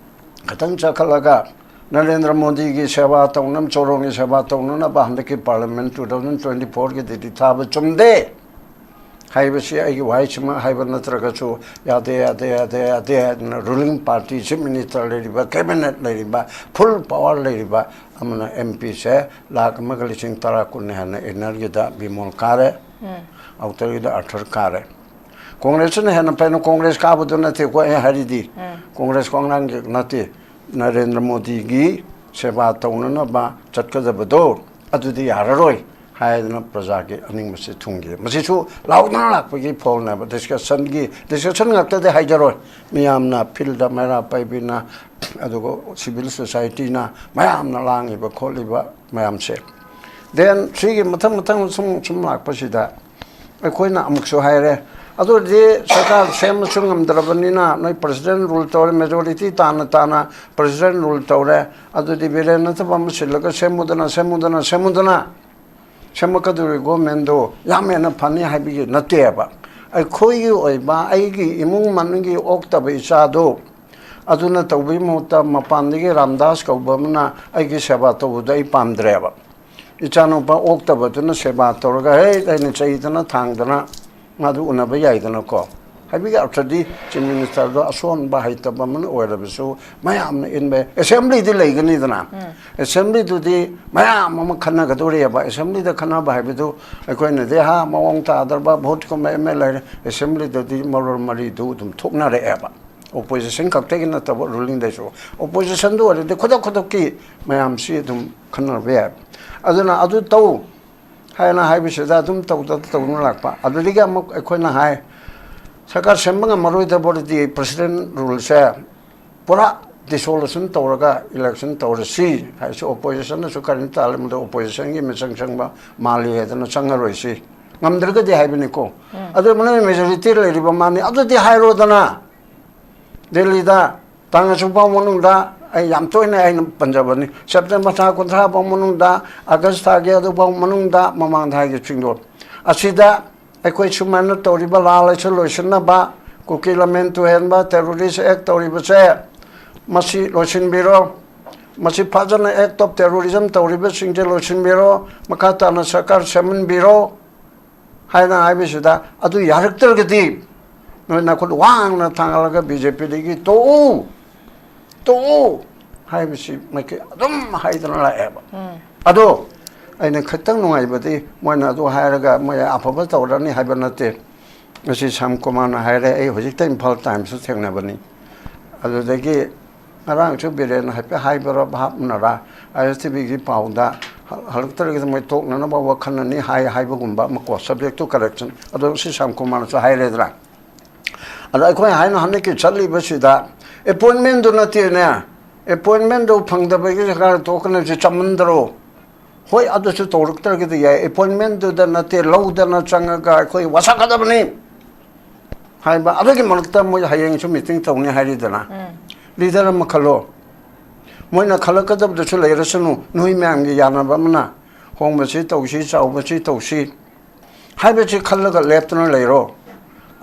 ꯈꯤꯇꯪ ꯆꯈꯠꯂꯒ ꯅꯔꯦꯟꯗ꯭ꯔ ꯃꯣꯗꯤꯒꯤ ꯁꯦꯕꯥ ꯇꯧꯅꯕ, ꯆꯣꯔꯣꯟꯒꯤ ꯁꯦꯕꯥ ꯇꯧꯅꯅꯕ ꯍꯟꯗꯛꯀꯤ ꯄꯥꯔꯂꯤꯌꯥꯃꯦꯟꯠ two thousand twenty fourꯒꯤ ꯗꯦꯜꯂꯤ ꯊꯥꯕ ꯆꯨꯝꯗꯦ ꯍꯥꯏꯕꯁꯤ ꯑꯩꯒꯤ ꯋꯥꯍꯩꯁꯤꯃꯛ ꯍꯥꯏꯕ ꯅꯠꯇ꯭ꯔꯒꯁꯨ, ꯌꯥꯗꯦ, ꯌꯥꯗꯦ, ꯌꯥꯗꯦ, ꯌꯥꯗꯦ ꯍꯥꯏꯗꯅ ꯔꯨꯂꯤꯡ ꯄꯥꯔꯇꯤ, ꯆꯤꯐ ꯃꯤꯅꯤꯁꯇꯔ ꯂꯩꯔꯤꯕ, ꯀꯦꯕꯤꯅꯦꯠ ꯂꯩꯔꯤꯕ, ꯐꯨꯜ ꯄꯥꯋꯔ ꯂꯩꯔꯤꯕ ꯑꯃꯅ ꯑꯦꯝ ꯄꯤꯁꯦ ꯂꯥꯈ ꯑꯃꯒ ꯂꯤꯁꯤꯡ ꯇꯔꯥ ꯀꯨꯟꯅꯤ ꯍꯥꯏꯅ ꯏꯟꯅꯔꯒꯤꯗ ꯕꯤꯃꯣꯜ ꯀꯥꯔꯦ, ꯑꯥꯎꯇꯔꯒꯤꯗ ꯑꯥꯔꯊꯔ ꯀꯥꯔꯦ꯫ ꯀꯣꯡꯒ꯭ꯔꯦꯁꯁꯤꯅ ꯍꯦꯟꯅ ꯐꯩꯅ, ꯀꯣꯡꯒ꯭ꯔꯦꯁ ꯀꯥꯕꯗꯨ ꯅꯠꯇꯦꯀꯣ ꯑꯩ ꯍꯥꯏꯔꯤꯗꯤ꯫ ꯀꯣꯡꯒ꯭ꯔꯦꯁ ꯀꯣꯡꯅꯥꯡꯒꯤ ꯅꯠꯇꯦ꯫ ꯅꯔꯦꯟꯗ꯭ꯔ ꯃꯣꯗꯤꯒꯤ ꯁꯦꯕꯥ ꯇꯧꯅꯅꯕ ꯆꯠꯀꯗꯕꯗꯣ ꯑꯗꯨꯗꯤ ꯌꯥꯔꯔꯣꯏ ꯍꯥꯏꯗꯅ ꯄ꯭ꯔꯖꯥꯒꯤ ꯑꯅꯤꯡꯕꯁꯤ ꯊꯨꯡꯈꯤ꯫ ꯃꯁꯤꯁꯨ ꯂꯥꯎꯗꯅ ꯂꯥꯛꯄꯒꯤ ꯐꯣꯜꯅꯦꯕ, ꯗꯤꯁꯀꯁꯟꯒꯤ, ꯗꯤꯁꯀꯁꯟ ꯉꯥꯛꯇꯗꯤ ꯍꯥꯏꯖꯔꯣꯏ꯫ ꯃꯤꯌꯥꯝꯅ ꯐꯤꯜꯗ ꯃꯩꯔꯥ ꯄꯥꯏꯕꯤꯅ, ꯑꯗꯨꯒ ꯁꯤꯚꯤꯜ ꯁꯣꯁꯥꯏꯇꯤꯅ ꯃꯌꯥꯝꯅ ꯂꯥꯡꯉꯤꯕ ꯈꯣꯠꯂꯤꯕ ꯃꯌꯥꯝꯁꯦ꯫ ꯗꯦꯟ ꯁꯤꯒꯤ ꯃꯊꯪ ꯃꯊꯪ ꯁꯨꯝ ꯁꯨꯝ ꯂꯥꯛꯄꯁꯤꯗ ꯑꯩꯈꯣꯏꯅ ꯑꯃꯨꯛꯁꯨ ꯍꯥꯏꯔꯦ, ꯑꯗꯨ ꯑꯣꯏꯔꯗꯤ ꯁꯔꯀꯥꯔ ꯁꯦꯝꯕꯁꯨ ꯉꯝꯗ꯭ꯔꯕꯅꯤꯅ ꯅꯣꯏ ꯄ꯭ꯔꯁꯤꯗꯦꯟ ꯔꯨꯜ ꯇꯧꯔꯦ, ꯃꯦꯖꯣꯔꯤꯇꯤ ꯇꯥꯅ ꯇꯥꯅ ꯄ꯭ꯔꯁꯤꯗꯦꯟ ꯔꯨꯜ ꯇꯧꯔꯦ, ꯑꯗꯨꯗꯤ ꯕꯤꯔꯦꯟ ꯅꯠꯇꯕ ꯑꯃ ꯁꯤꯜꯂꯒ ꯁꯦꯝꯃꯨꯗꯅ, ꯁꯦꯝꯃꯨꯗꯅ, ꯁꯦꯝꯃꯨꯗꯅ꯫ ꯁꯦꯝꯃꯛꯀꯗꯧꯔꯤ ꯒꯣꯔꯃꯦꯟꯗꯣ ꯌꯥꯝ ꯍꯦꯟꯅ ꯐꯅꯤ ꯍꯥꯏꯕꯒꯤ ꯅꯠꯇꯦꯕ꯫ ꯑꯩꯈꯣꯏꯒꯤ ꯑꯣꯏꯕ, ꯑꯩꯒꯤ ꯏꯃꯨꯡ ꯃꯅꯨꯡꯒꯤ ꯑꯣꯛꯇꯕ ꯏꯆꯥꯗꯣ ꯑꯗꯨꯅ ꯇꯧꯕꯒꯤ ꯃꯍꯨꯠꯇ ꯃꯄꯥꯟꯗꯒꯤ ꯔꯥꯝꯗꯥꯁ ꯀꯧꯕ ꯑꯃꯅ ꯑꯩꯒꯤ ꯁꯦꯕꯥ ꯇꯧꯕꯗꯣ ꯑꯩ ꯄꯥꯝꯗ꯭ꯔꯦꯕ꯫ ꯏꯆꯥꯅꯨꯄꯥ ꯑꯣꯛꯇꯕꯗꯨꯅ ꯁꯦꯕꯥ ꯇꯧꯔꯒ ꯍꯦꯛ ꯑꯩꯅ ꯆꯩꯗꯅ ꯊꯥꯡꯗꯅ ꯃꯥꯗꯨ ꯎꯅꯕ ꯌꯥꯏꯗꯅꯀꯣ꯫ ꯍꯥꯏꯕꯒꯤ ꯑꯔꯊꯗꯤ ꯆꯤꯐ ꯃꯤꯅꯤꯁꯇꯔꯗꯣ ꯑꯁꯣꯟꯕ ꯍꯩꯇꯕ ꯑꯃꯅ ꯑꯣꯏꯔꯕꯁꯨ ꯃꯌꯥꯝꯅ ꯏꯟꯕ ꯑꯦꯁꯦꯝꯕ꯭ꯂꯤꯗꯤ ꯂꯩꯒꯅꯤꯗꯅ꯫ ꯑꯦꯁꯦꯝꯕ꯭ꯂꯤꯗꯨꯗꯤ ꯃꯌꯥꯝ ꯑꯃ ꯈꯟꯅꯒꯗꯧꯔꯤꯑꯕ꯫ ꯑꯦꯁꯦꯝꯕ꯭ꯂꯤꯗ ꯈꯟꯅꯕ ꯍꯥꯏꯕꯗꯨ ꯑꯩꯈꯣꯏꯅꯗꯤ ꯍꯥ ꯃꯑꯣꯡ ꯇꯥꯗ꯭ꯔꯕ ꯚꯣꯠꯀꯨꯝꯕ ꯑꯦꯝ ꯑꯦꯜ ꯂꯩꯔꯦ, ꯑꯦꯁꯦꯝꯕ꯭ꯂꯤꯗꯗꯤ ꯃꯔꯣꯜ ꯃꯔꯤꯗꯨ ꯑꯗꯨꯝ ꯊꯣꯛꯅꯔꯛꯑꯦꯕ꯫ ꯑꯣꯄꯣꯖꯤꯁꯟ ꯈꯛꯇꯒꯤ ꯅꯠꯇꯕ ꯔꯨꯂꯤꯡꯗꯁꯨ꯫ ꯑꯣꯄꯣꯖꯤꯁꯟꯗ ꯑꯣꯏꯔꯗꯤ ꯈꯨꯗꯛ ꯈꯨꯗꯛꯀꯤ ꯃꯌꯥꯝꯁꯤ ꯑꯗꯨꯝ ꯈꯟꯅꯕ ꯌꯥꯏ꯫ ꯑꯗꯨꯅ ꯑꯗꯨ ꯇꯧ ꯍꯥꯏꯅ ꯍꯥꯏꯕꯁꯤꯗ ꯑꯗꯨꯝ ꯇꯧꯗ ꯇꯧꯗꯨꯅ ꯂꯥꯛꯄ꯫ ꯑꯗꯨꯗꯒꯤ ꯑꯃꯨꯛ ꯑꯩꯈꯣꯏꯅ ꯍꯥꯏ, ꯁꯔꯀꯥꯔ ꯁꯦꯝꯕ ꯉꯝꯃꯔꯣꯏꯗꯕ ꯑꯣꯏꯔꯗꯤ ꯄ꯭ꯔꯁꯤꯗꯦꯟ ꯔꯨꯜꯁꯦ ꯄꯨꯔꯥ ꯗꯤꯁꯣꯂꯨꯁꯟ ꯇꯧꯔꯒ ꯏꯂꯦꯛꯁꯟ ꯇꯧꯔꯁꯤ ꯍꯥꯏꯁꯤ ꯑꯣꯄꯣꯖꯤꯁꯟꯅꯁꯨ ꯀꯔꯤꯝ ꯇꯥꯜꯂꯤ, ꯃꯗꯨ ꯑꯣꯄꯣꯖꯤꯁꯟꯒꯤ ꯃꯤꯆꯪ ꯆꯪꯕ ꯃꯥꯜꯂꯤ ꯍꯥꯏꯗꯅ ꯆꯪꯉꯔꯣꯏꯁꯤ꯫ ꯉꯝꯗ꯭ꯔꯒꯗꯤ ꯍꯥꯏꯕꯅꯤꯀꯣ꯫ ꯑꯗꯨ ꯃꯅꯨꯡꯗ ꯃꯦꯖꯣꯔꯤꯇꯤ ꯂꯩꯔꯤꯕ ꯃꯥꯅꯤ, ꯑꯗꯨꯗꯤ ꯍꯥꯏꯔꯣꯗꯅ꯫ ꯗꯦꯜꯂꯤꯗ ꯇꯥꯡ ꯑꯁꯨꯛ ꯐꯥꯎ ꯃꯅꯨꯡꯗ, ꯑꯩ ꯌꯥꯝ ꯇꯣꯏꯅ ꯑꯩꯅ ꯄꯟꯖꯕꯅꯤ, ꯁꯦꯞꯇꯦꯝꯕꯔ ꯊꯥ ꯀꯨꯟꯊ꯭ꯔꯥ ꯐꯥꯎ ꯃꯅꯨꯡꯗ, ꯑꯥꯒꯁ ꯊꯥꯒꯤ ꯑꯗꯨ ꯐꯥꯎ ꯃꯅꯨꯡꯗ, ꯃꯃꯥꯡꯗ ꯍꯥꯏꯈꯤꯕꯁꯤꯡꯗꯣ, ꯑꯁꯤꯗ ꯑꯩꯈꯣꯏ ꯁꯨꯃꯥꯏꯅ ꯇꯧꯔꯤꯕ ꯂꯥꯜ ꯑꯁꯤ ꯂꯣꯏꯁꯤꯟꯅꯕ, ꯀꯨꯀꯤ ꯂꯃꯦꯟ ꯇꯨꯍꯦꯟꯕ, ꯇꯦꯔꯣꯔꯤꯁ ꯑꯦꯛ ꯇꯧꯔꯤꯕꯁꯦ, ꯃꯁꯤ ꯂꯣꯏꯁꯤꯟꯕꯤꯔꯣ꯫ ꯃꯁꯤ ꯐꯖꯅ ꯑꯦꯛ ꯑꯣꯐ ꯇꯦꯔꯣꯔꯤꯖꯝ ꯇꯧꯔꯤꯕꯁꯤꯡꯁꯦ ꯂꯣꯏꯁꯤꯟꯕꯤꯔꯣ, ꯃꯈꯥ ꯇꯥꯅ ꯁꯔꯀꯥꯔ ꯁꯦꯝꯍꯟꯕꯤꯔꯣ ꯍꯥꯏꯅ ꯍꯥꯏꯕꯁꯤꯗ, ꯑꯗꯨ ꯌꯥꯔꯛꯇ꯭ꯔꯒꯗꯤ ꯅꯣꯏ ꯅꯈꯨꯠ ꯋꯥꯡꯅ ꯊꯥꯡꯒꯠꯂꯒ ꯕꯤ ꯖꯦ ꯄꯤꯗꯒꯤ ꯇꯣꯛꯎ, ꯇꯣꯛꯎ ꯍꯥꯏꯕꯁꯤ ꯃꯥꯏꯀꯩ ꯑꯗꯨꯝ ꯍꯥꯏꯗꯅ ꯂꯥꯛꯑꯦꯕ꯫ ꯑꯗꯣ ꯑꯩꯅ ꯈꯤꯇꯪ ꯅꯨꯡꯉꯥꯏꯕꯗꯤ, ꯃꯣꯏꯅ ꯑꯗꯨ ꯍꯥꯏꯔꯒ ꯃꯣꯏ ꯑꯐꯕ ꯇꯧꯔꯅꯤ ꯍꯥꯏꯕ ꯅꯠꯇꯦ꯫ ꯉꯁꯤ ꯁ꯭ꯌꯥꯝ ꯀꯨꯃꯥꯔꯅ ꯍꯥꯏꯔꯦ, ꯑꯩ ꯍꯧꯖꯤꯛꯇ ꯏꯝꯐꯥꯜ ꯇꯥꯏꯝꯁꯇ ꯊꯦꯡꯅꯕꯅꯤ꯫ ꯑꯗꯨꯗꯒꯤ ꯉꯔꯥꯡꯁꯨ ꯕꯤꯔꯦꯟꯅ ꯍꯥꯏꯐꯦꯠ ꯍꯥꯏꯕꯔ ꯚꯥꯞꯅꯔꯥ, ꯑꯥꯏ ꯑꯦꯁ ꯇꯤ ꯚꯤꯒꯤ ꯄꯥꯎꯗ ꯍ-, ꯍꯜꯂꯛꯇ꯭ꯔꯒꯗꯤ ꯃꯣꯏ ꯇꯣꯛꯅꯅꯕ ꯋꯥꯈꯜ ꯑꯅꯤ ꯍꯥꯏ ꯍꯥꯏꯕꯒꯨꯝꯕ ꯑꯃꯀꯣ, subject to correction꯫ ꯑꯗꯣ ꯁꯤ ꯁ꯭ꯌꯥꯝꯀꯨꯃꯥꯔꯅꯁꯨ ꯍꯥꯏꯔꯦꯗꯅ꯫ ꯑꯗ ꯑꯩꯈꯣꯏ ꯍꯥꯏꯅ ꯍꯟꯗꯛꯀꯤ ꯆꯠꯂꯤꯕꯁꯤꯗ appointmentꯗꯨ ꯅꯠꯇꯦꯅꯦ, appointmentꯗꯨ ꯐꯪꯗꯕꯒꯤ ꯁꯔꯀꯥꯔ ꯇꯣꯛꯀꯅꯤ ꯍꯥꯏꯕꯁꯤ ꯆꯝꯃꯟꯗ꯭ꯔꯣ? ꯍꯣꯏ, ꯑꯗꯨꯁꯨ ꯇꯧꯔꯛꯇ꯭ꯔꯒꯗꯤ ꯌꯥꯏ, appointmentꯗꯨꯗ ꯅꯠꯇꯦ, ꯂꯧꯗꯅ ꯆꯪꯉꯒ ꯑꯩꯈꯣꯏ ꯋꯥꯁꯛꯀꯗꯕꯅꯤ ꯍꯥꯏꯕ꯫ ꯑꯗꯨꯒꯤ ꯃꯔꯛꯇ ꯃꯣꯏ ꯍꯌꯦꯡꯁꯨ meeting ꯇꯧꯅꯤ ꯍꯥꯏꯔꯤꯗꯅ꯫ Leader ꯑꯃ ꯈꯜꯂꯣ꯫ ꯃꯣꯏꯅ ꯈꯜꯂꯛꯀꯗꯕꯗꯨꯁꯨ ꯂꯩꯔꯁꯅꯨ, ꯅꯣꯏ ꯃꯌꯥꯝꯒꯤ ꯌꯥꯅꯕ ꯑꯃꯅ ꯍꯣꯡꯕꯁꯤ ꯇꯧꯁꯤ, ꯆꯥꯎꯕꯁꯤ ꯇꯧꯁꯤ ꯍꯥꯏꯕꯁꯤ ꯈꯜꯂꯒ ꯂꯦꯞꯇꯅ ꯂꯩꯔꯣ꯫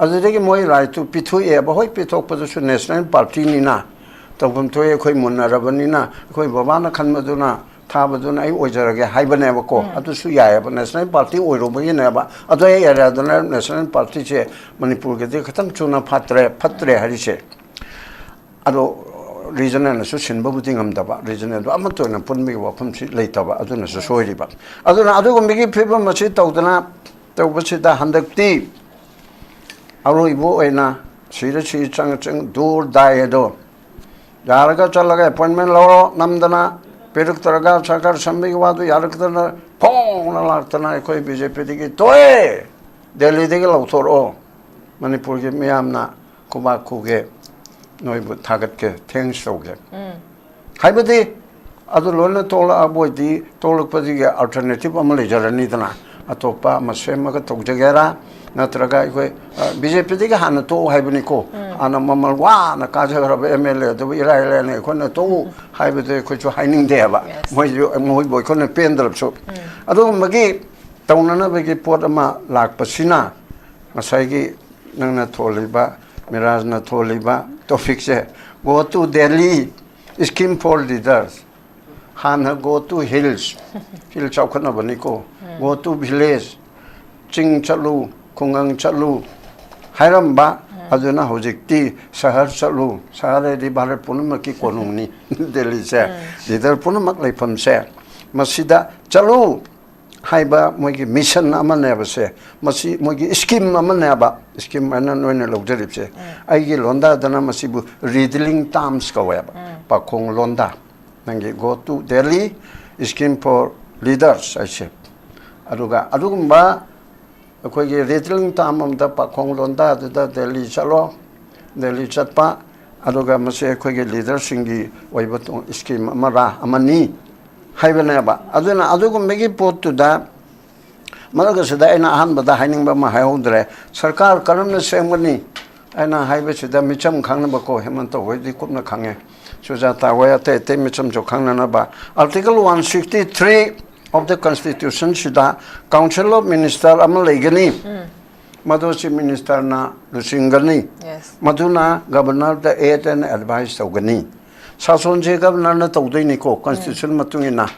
ꯑꯗꯨꯗꯒꯤ ꯃꯣꯏ rightꯇꯨ ꯄꯤꯊꯣꯛꯑꯦꯕ꯫ ꯍꯣꯏ, ꯄꯤꯊꯣꯛꯄꯗꯨꯁꯨ national partyꯅꯤꯅ ꯇꯧꯐꯝ ꯊꯣꯛꯑꯦ, ꯑꯩꯈꯣꯏ ꯃꯨꯟꯅꯔꯕꯅꯤꯅ ꯑꯩꯈꯣꯏ ꯕꯕꯥꯅ ꯈꯟꯕꯗꯨꯅ, ꯊꯥꯕꯗꯨꯅ ꯑꯩ ꯑꯣꯏꯖꯔꯒꯦ ꯍꯥꯏꯕꯅꯦꯕꯀꯣ꯫ ꯑꯗꯨꯁꯨ ꯌꯥꯏꯑꯕ, national party ꯑꯣꯏꯔꯨꯕꯒꯤꯅꯦꯕ꯫ ꯑꯗꯣ ꯑꯩ areaꯗꯅ national partyꯁꯦ ꯃꯅꯤꯄꯨꯔꯒꯤꯗꯤ ꯈꯤꯇꯪ ꯆꯨꯅ ꯐꯠꯇ꯭ꯔꯦ, ꯐꯠꯇ꯭ꯔꯦ ꯍꯥꯏꯔꯤꯁꯦ꯫ ꯑꯗꯣ regionalꯅꯁꯨ ꯁꯤꯟꯕꯕꯨꯗꯤ ꯉꯝꯗꯕ, regionalꯗꯣ ꯑꯃꯠꯇ ꯑꯣꯏꯅ ꯄꯨꯟꯕꯒꯤ ꯋꯥꯐꯝꯁꯤ ꯂꯩꯇꯕ, ꯑꯗꯨꯅꯁꯨ ꯁꯣꯏꯔꯤꯕ꯫ ꯑꯗꯨꯅ ꯑꯗꯨꯒꯨꯝꯕꯒꯤ ꯐꯤꯕꯝ ꯑꯁꯤ ꯇꯧꯗꯅ ꯇꯧꯕꯁꯤꯗ ꯍꯟꯗꯛꯇꯤ ꯑꯔꯣꯏꯕ ꯑꯣꯏꯅ ꯁꯤꯔ ꯁꯤ, ꯆꯪ ꯆꯪ, do or die ꯑꯗꯣ ꯌꯥꯔꯒ ꯆꯠꯂꯒ appointment ꯂꯧꯔꯣ ꯅꯝꯗꯅ, ꯄꯤꯔꯛꯇ꯭ꯔꯒ ꯁꯔꯀꯥꯔ ꯁꯝꯕꯒꯤ ꯋꯥꯗꯨ ꯌꯥꯔꯛꯇꯅ ꯐꯣꯡꯅ ꯂꯥꯛꯇꯅ ꯑꯩꯈꯣꯏ ꯕꯤ ꯖꯦ ꯄꯤꯗꯒꯤ ꯇꯣꯛꯑꯦ, ꯗꯦꯜꯂꯤꯗꯒꯤ ꯂꯧꯊꯣꯔꯛꯑꯣ, ꯃꯅꯤꯄꯨꯔꯒꯤ ꯃꯤꯌꯥꯝꯅ ꯈꯨꯕꯥꯛ ꯈꯨꯒꯦ, ꯅꯣꯏꯕꯨ ꯊꯥꯒꯠꯀꯦ, thanks ꯇꯧꯒꯦ꯫ ꯍꯥꯏꯕꯗꯤ ꯑꯗꯨ ꯂꯣꯏꯅ ꯇꯣꯛꯂꯛꯑꯕ ꯑꯣꯏꯗꯤ ꯇꯣꯛꯂꯛꯄꯗꯨꯒꯤ alternative ꯑꯃ ꯂꯩꯖꯔꯅꯤꯗꯅ, ꯑꯇꯣꯞꯄ ꯑꯃ ꯁꯦꯝꯃꯒ ꯇꯧꯖꯒꯦꯔꯥ, ꯅꯠꯇ꯭ꯔꯒ ꯑꯩꯈꯣꯏ ꯕꯤ ꯖꯦ ꯄꯤꯗꯒꯤ ꯍꯥꯟꯅ ꯇꯣꯛꯎ ꯍꯥꯏꯕꯅꯤꯀꯣ꯫ ꯍꯥꯟꯅ ꯃꯃꯜ ꯋꯥꯅ ꯀꯥꯖꯈ꯭ꯔꯕ ꯑꯦꯝ ꯑꯦꯜ ꯑꯦ ꯑꯗꯨꯕꯨ ꯏꯔꯥꯏ ꯂꯥꯏꯅ ꯑꯩꯈꯣꯏꯅ ꯇꯣꯛꯎ ꯍꯥꯏꯕꯗꯨ ꯑꯩꯈꯣꯏꯁꯨ ꯍꯥꯏꯅꯤꯡꯗꯦꯕ꯫ Yes. ꯃꯣꯏꯁꯨ, ꯃꯣꯏꯕꯨ ꯑꯩꯈꯣꯏꯅ ꯄꯦꯟꯗ꯭ꯔꯕꯁꯨ꯫ ꯑꯗꯨꯒꯨꯝꯕꯒꯤ ꯇꯧꯅꯅꯕꯒꯤ ꯄꯣꯠ ꯑꯃ ꯂꯥꯛꯄꯁꯤꯅ ꯉꯁꯥꯏꯒꯤ ꯅꯪꯅ ꯊꯣꯜꯂꯤꯕ, ꯃꯤꯔꯥꯖꯅ ꯊꯣꯜꯂꯤꯕ topicꯁꯦ, "Go to Delhi, scheme for leaders", ꯍꯥꯟꯅ "Go to hills", hill ꯆꯥꯎꯈꯠꯅꯕꯅꯤꯀꯣ, "Go to village", ꯆꯤꯡ ꯆꯠꯂꯨ, ꯈꯨꯡꯒꯪ ꯆꯠꯂꯨ ꯍꯥꯏꯔꯝꯕ, ꯑꯗꯨꯅ ꯍꯧꯖꯤꯛꯇꯤ ꯁꯍꯔ ꯆꯠꯂꯨ, ꯁꯍꯔ ꯍꯥꯏꯗꯤ ꯚꯥꯔꯠ ꯄꯨꯝꯅꯃꯛꯀꯤ ꯀꯣꯅꯨꯡꯅꯤ꯫ ꯗꯦꯜꯂꯤꯁꯦ, leader ꯄꯨꯝꯅꯃꯛ ꯂꯩꯐꯝꯁꯦ, ꯃꯁꯤꯗ ꯆꯠꯂꯨ꯫ ꯍꯥꯏꯕ ꯃꯣꯏꯒꯤ ꯃꯤꯁꯟ ꯑꯃꯅꯦꯕꯁꯦ, ꯃꯁꯤ ꯃꯣꯏꯒꯤ ꯁ꯭ꯀꯤꯝ ꯑꯃꯅꯦꯕ꯫ ꯁ꯭ꯀꯤꯝ ꯍꯥꯏꯅ ꯅꯣꯏꯅ ꯂꯧꯖꯔꯤꯕꯁꯦ, ꯑꯩꯒꯤ ꯂꯣꯟꯗꯥꯗꯅ ꯃꯁꯤꯕꯨ ꯔꯤꯗꯤꯂꯤꯡ ꯇꯥꯝꯁ ꯀꯧꯋꯦꯕ, ꯄꯥꯈꯣꯡ ꯂꯣꯟꯗꯥ꯫ ꯅꯪꯒꯤ "Go to Delhi, Scheme for Leaders" ꯍꯥꯏꯁꯦ꯫ ꯑꯗꯨꯒ ꯑꯗꯨꯒꯨꯝꯕ ꯑꯩꯈꯣꯏꯒꯤ ꯔꯤꯗꯤꯂꯤꯡ ꯇꯥꯝ ꯑꯃꯗ ꯄꯥꯈꯣꯡ ꯂꯣꯟꯗꯥꯗꯨꯗ ꯗꯦꯜꯂꯤ ꯆꯠꯂꯣ, ꯗꯦꯜꯂꯤ ꯆꯠꯄ, ꯑꯗꯨꯒ ꯃꯁꯤ ꯑꯩꯈꯣꯏꯒꯤ ꯂꯤꯗꯔꯁꯤꯡꯒꯤ ꯑꯣꯏꯕ ꯇꯣ-, ꯁ꯭ꯀꯤꯝ ꯑꯃꯔꯥ ꯑꯃꯅꯤ ꯍꯥꯏꯕꯅꯦꯕ꯫ ꯑꯗꯨꯅ ꯑꯗꯨꯒꯨꯝꯕꯒꯤ ꯄꯣꯠꯇꯨꯗ ꯃꯔꯛ ꯑꯁꯤꯗ ꯑꯩꯅ ꯑꯍꯥꯟꯕꯗ ꯍꯥꯏꯅꯤꯡꯕ ꯑꯃ ꯍꯥꯏꯍꯧꯗ꯭ꯔꯦ꯫ ꯁꯔꯀꯥꯔ ꯀꯔꯝꯅ ꯁꯦꯝꯒꯅꯤ ꯍꯥꯏꯅ ꯍꯥꯏꯕꯁꯤꯗ ꯃꯤꯆꯝ ꯈꯪꯅꯕꯀꯣ, ꯍꯦꯃꯟꯇ ꯍꯣꯏꯗꯤ ꯀꯨꯞꯅ ꯈꯪꯉꯦ, ꯁꯨꯖꯥꯇꯥ ꯍꯣꯏ, ꯑꯇꯩ ꯑꯇꯩ ꯃꯤꯆꯝꯁꯨ ꯈꯪꯅꯅꯕ꯫ Article one sixty three of the Constitution ꯁꯤꯗ Council of Minister ꯑꯃ ꯂꯩꯒꯅꯤ꯫ ꯃꯗꯨ Chief Ministerꯅ ꯂꯨꯆꯤꯡꯒꯅꯤ꯫ Yes. ꯃꯗꯨꯅ Governorꯗ aid and advice ꯇꯧꯒꯅꯤ꯫ ꯁꯥꯁꯣꯟꯁꯦ Governorꯅ ꯇꯧꯗꯣꯏꯅꯤꯀꯣ, Constitution ꯃꯇꯨꯡ ꯏꯟꯅ꯫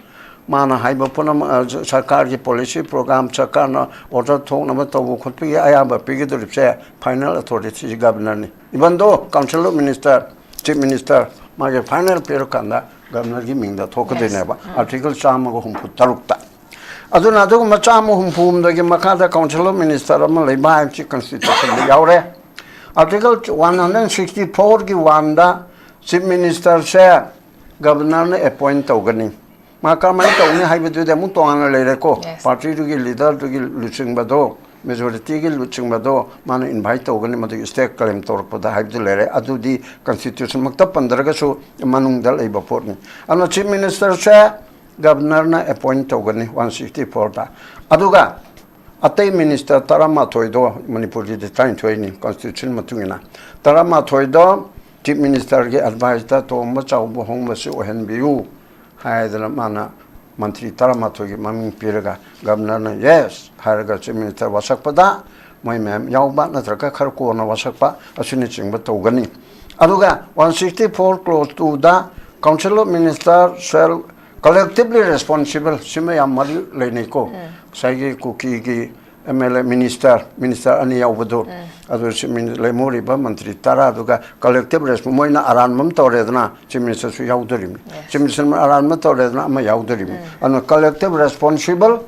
ꯃꯥꯅ ꯍꯥꯏꯕ ꯄꯨꯝꯅꯃꯛ, ꯑ, ꯁꯔꯀꯥꯔꯒꯤ policy program, ꯁꯔꯀꯥꯔꯅ order ꯊꯣꯛꯅꯕ ꯇꯧꯕ ꯈꯣꯠꯄꯒꯤ ꯑꯌꯥꯕ ꯄꯤꯒꯗꯧꯔꯤꯕꯁꯦ final authorityꯁꯤ Governorꯅꯤ꯫ Even though Council of Minister, Chief Minister, ꯃꯥꯒꯤ final ꯄꯤꯔꯀꯥꯟꯗ Governorꯒꯤ ꯃꯤꯡꯗ ꯊꯣꯛꯀꯗꯣꯏꯅꯦꯕ, Article ꯆꯥꯝꯃꯒ ꯍꯨꯝꯐꯨ ꯇꯔꯨꯛꯇ꯫ ꯑꯗꯨꯅ ꯑꯗꯨꯒꯨꯝꯕ ꯆꯥꯝꯃ ꯍꯨꯝꯐꯨ ꯍꯨꯝꯗꯣꯏꯒꯤ ꯃꯈꯥꯗ Council of Minister ꯑꯃ ꯂꯩꯕ ꯍꯥꯏꯕꯁꯤ Constitutionꯗ ꯌꯥꯎꯔꯦ꯫ Article one hundred sixty fourꯒꯤ oneꯗ Chief Ministerꯁꯦ Governorꯅ appoint ꯇꯧꯒꯅꯤ꯫ ꯃꯥ ꯀꯔꯝꯍꯥꯏꯅ ꯇꯧꯅꯤ ꯍꯥꯏꯕꯗꯨꯗꯤ ꯑꯃꯨꯛ ꯇꯣꯉꯥꯟꯅ ꯂꯩꯔꯦꯀꯣ꯫ Yes. Partyꯗꯨꯒꯤ leaderꯗꯨꯒꯤ ꯂꯨꯆꯤꯡꯕꯗꯣ, majorityꯒꯤ ꯂꯨꯆꯤꯡꯕꯗꯣ ꯃꯥꯅ invite ꯇꯧꯒꯅꯤ, ꯃꯗꯨꯒꯤ stake claim ꯇꯧꯔꯛꯄꯗ ꯍꯥꯏꯕꯗꯨ ꯂꯩꯔꯦ꯫ ꯑꯗꯨꯗꯤ Constitutionꯃꯛꯇ ꯄꯟꯗ꯭ꯔꯒꯁꯨ ꯃꯅꯨꯡꯗ ꯂꯩꯕ ꯄꯣꯠꯅꯤ꯫ ꯑꯗꯨꯅ Chief Ministerꯁꯦ Governorꯅ appoint ꯇꯧꯒꯅꯤ one sixty fourꯗ꯫ ꯑꯗꯨꯒ ꯑꯇꯩ minister ꯇꯔꯥꯃꯥꯊꯣꯏꯗꯣ, ꯃꯅꯤꯄꯨꯔꯒꯤꯗꯤ ꯇꯔꯥꯅꯤꯊꯣꯏꯅꯤ Constitution ꯃꯇꯨꯡ ꯏꯟꯅ, ꯇꯔꯥꯃꯥꯊꯣꯏꯗꯣ Chief Ministerꯒꯤ adviceꯇ ꯇꯣꯝꯕ ꯆꯥꯎꯕ ꯍꯣꯡꯕꯁꯤ ꯑꯣꯏꯍꯟꯕꯤꯌꯨ ꯍꯥꯏꯗꯅ ꯃꯥꯅ ꯃꯟꯇ꯭ꯔꯤ ꯇꯔꯥꯃꯥꯊꯣꯏꯒꯤ ꯃꯃꯤꯡ ꯄꯤꯔꯒ Governorꯅ yes ꯍꯥꯏꯔꯒ Chief Minister ꯋꯥꯁꯛꯄꯗ ꯃꯣꯏ ꯃꯌꯥꯝ ꯌꯥꯎꯕ ꯅꯠꯇ꯭ꯔꯒ ꯈꯔ ꯀꯣꯟꯅ ꯋꯥꯁꯛꯄ ꯑꯁꯤꯅꯆꯤꯡꯕ ꯇꯧꯒꯅꯤ꯫ ꯑꯗꯨꯒ one sixty four clause twoꯗ Council of Minister shall collectively responsible, ꯁꯤꯃ ꯌꯥꯝ ꯃꯔꯤ ꯂꯩꯅꯩꯀꯣ꯫ ꯉꯁꯥꯏꯒꯤ ꯀꯨꯀꯤꯒꯤ MLA minister, minister ꯑꯅꯤ ꯌꯥꯎꯕꯗꯣ, ꯑꯗꯨ ꯁꯤ ꯃꯤꯅꯤ-, ꯂꯦꯝꯍꯧꯔꯤꯕ ꯃꯟꯇ꯭ꯔꯤ ꯇꯔꯥꯗꯨꯒ collective response, ꯃꯣꯏꯅ ꯑꯔꯥꯟꯕ ꯑꯃ ꯇꯧꯔꯦꯗꯅ Chief Ministerꯁꯨ ꯌꯥꯎꯗꯣꯔꯤꯕꯅꯤ꯫ Yes. Chief Minister ꯑꯔꯥꯟꯕ ꯇꯧꯔꯦꯗꯅ ꯑꯃ ꯌꯥꯎꯗꯣꯔꯤꯕꯅꯤ꯫ ꯑꯗꯨꯅ collective responsible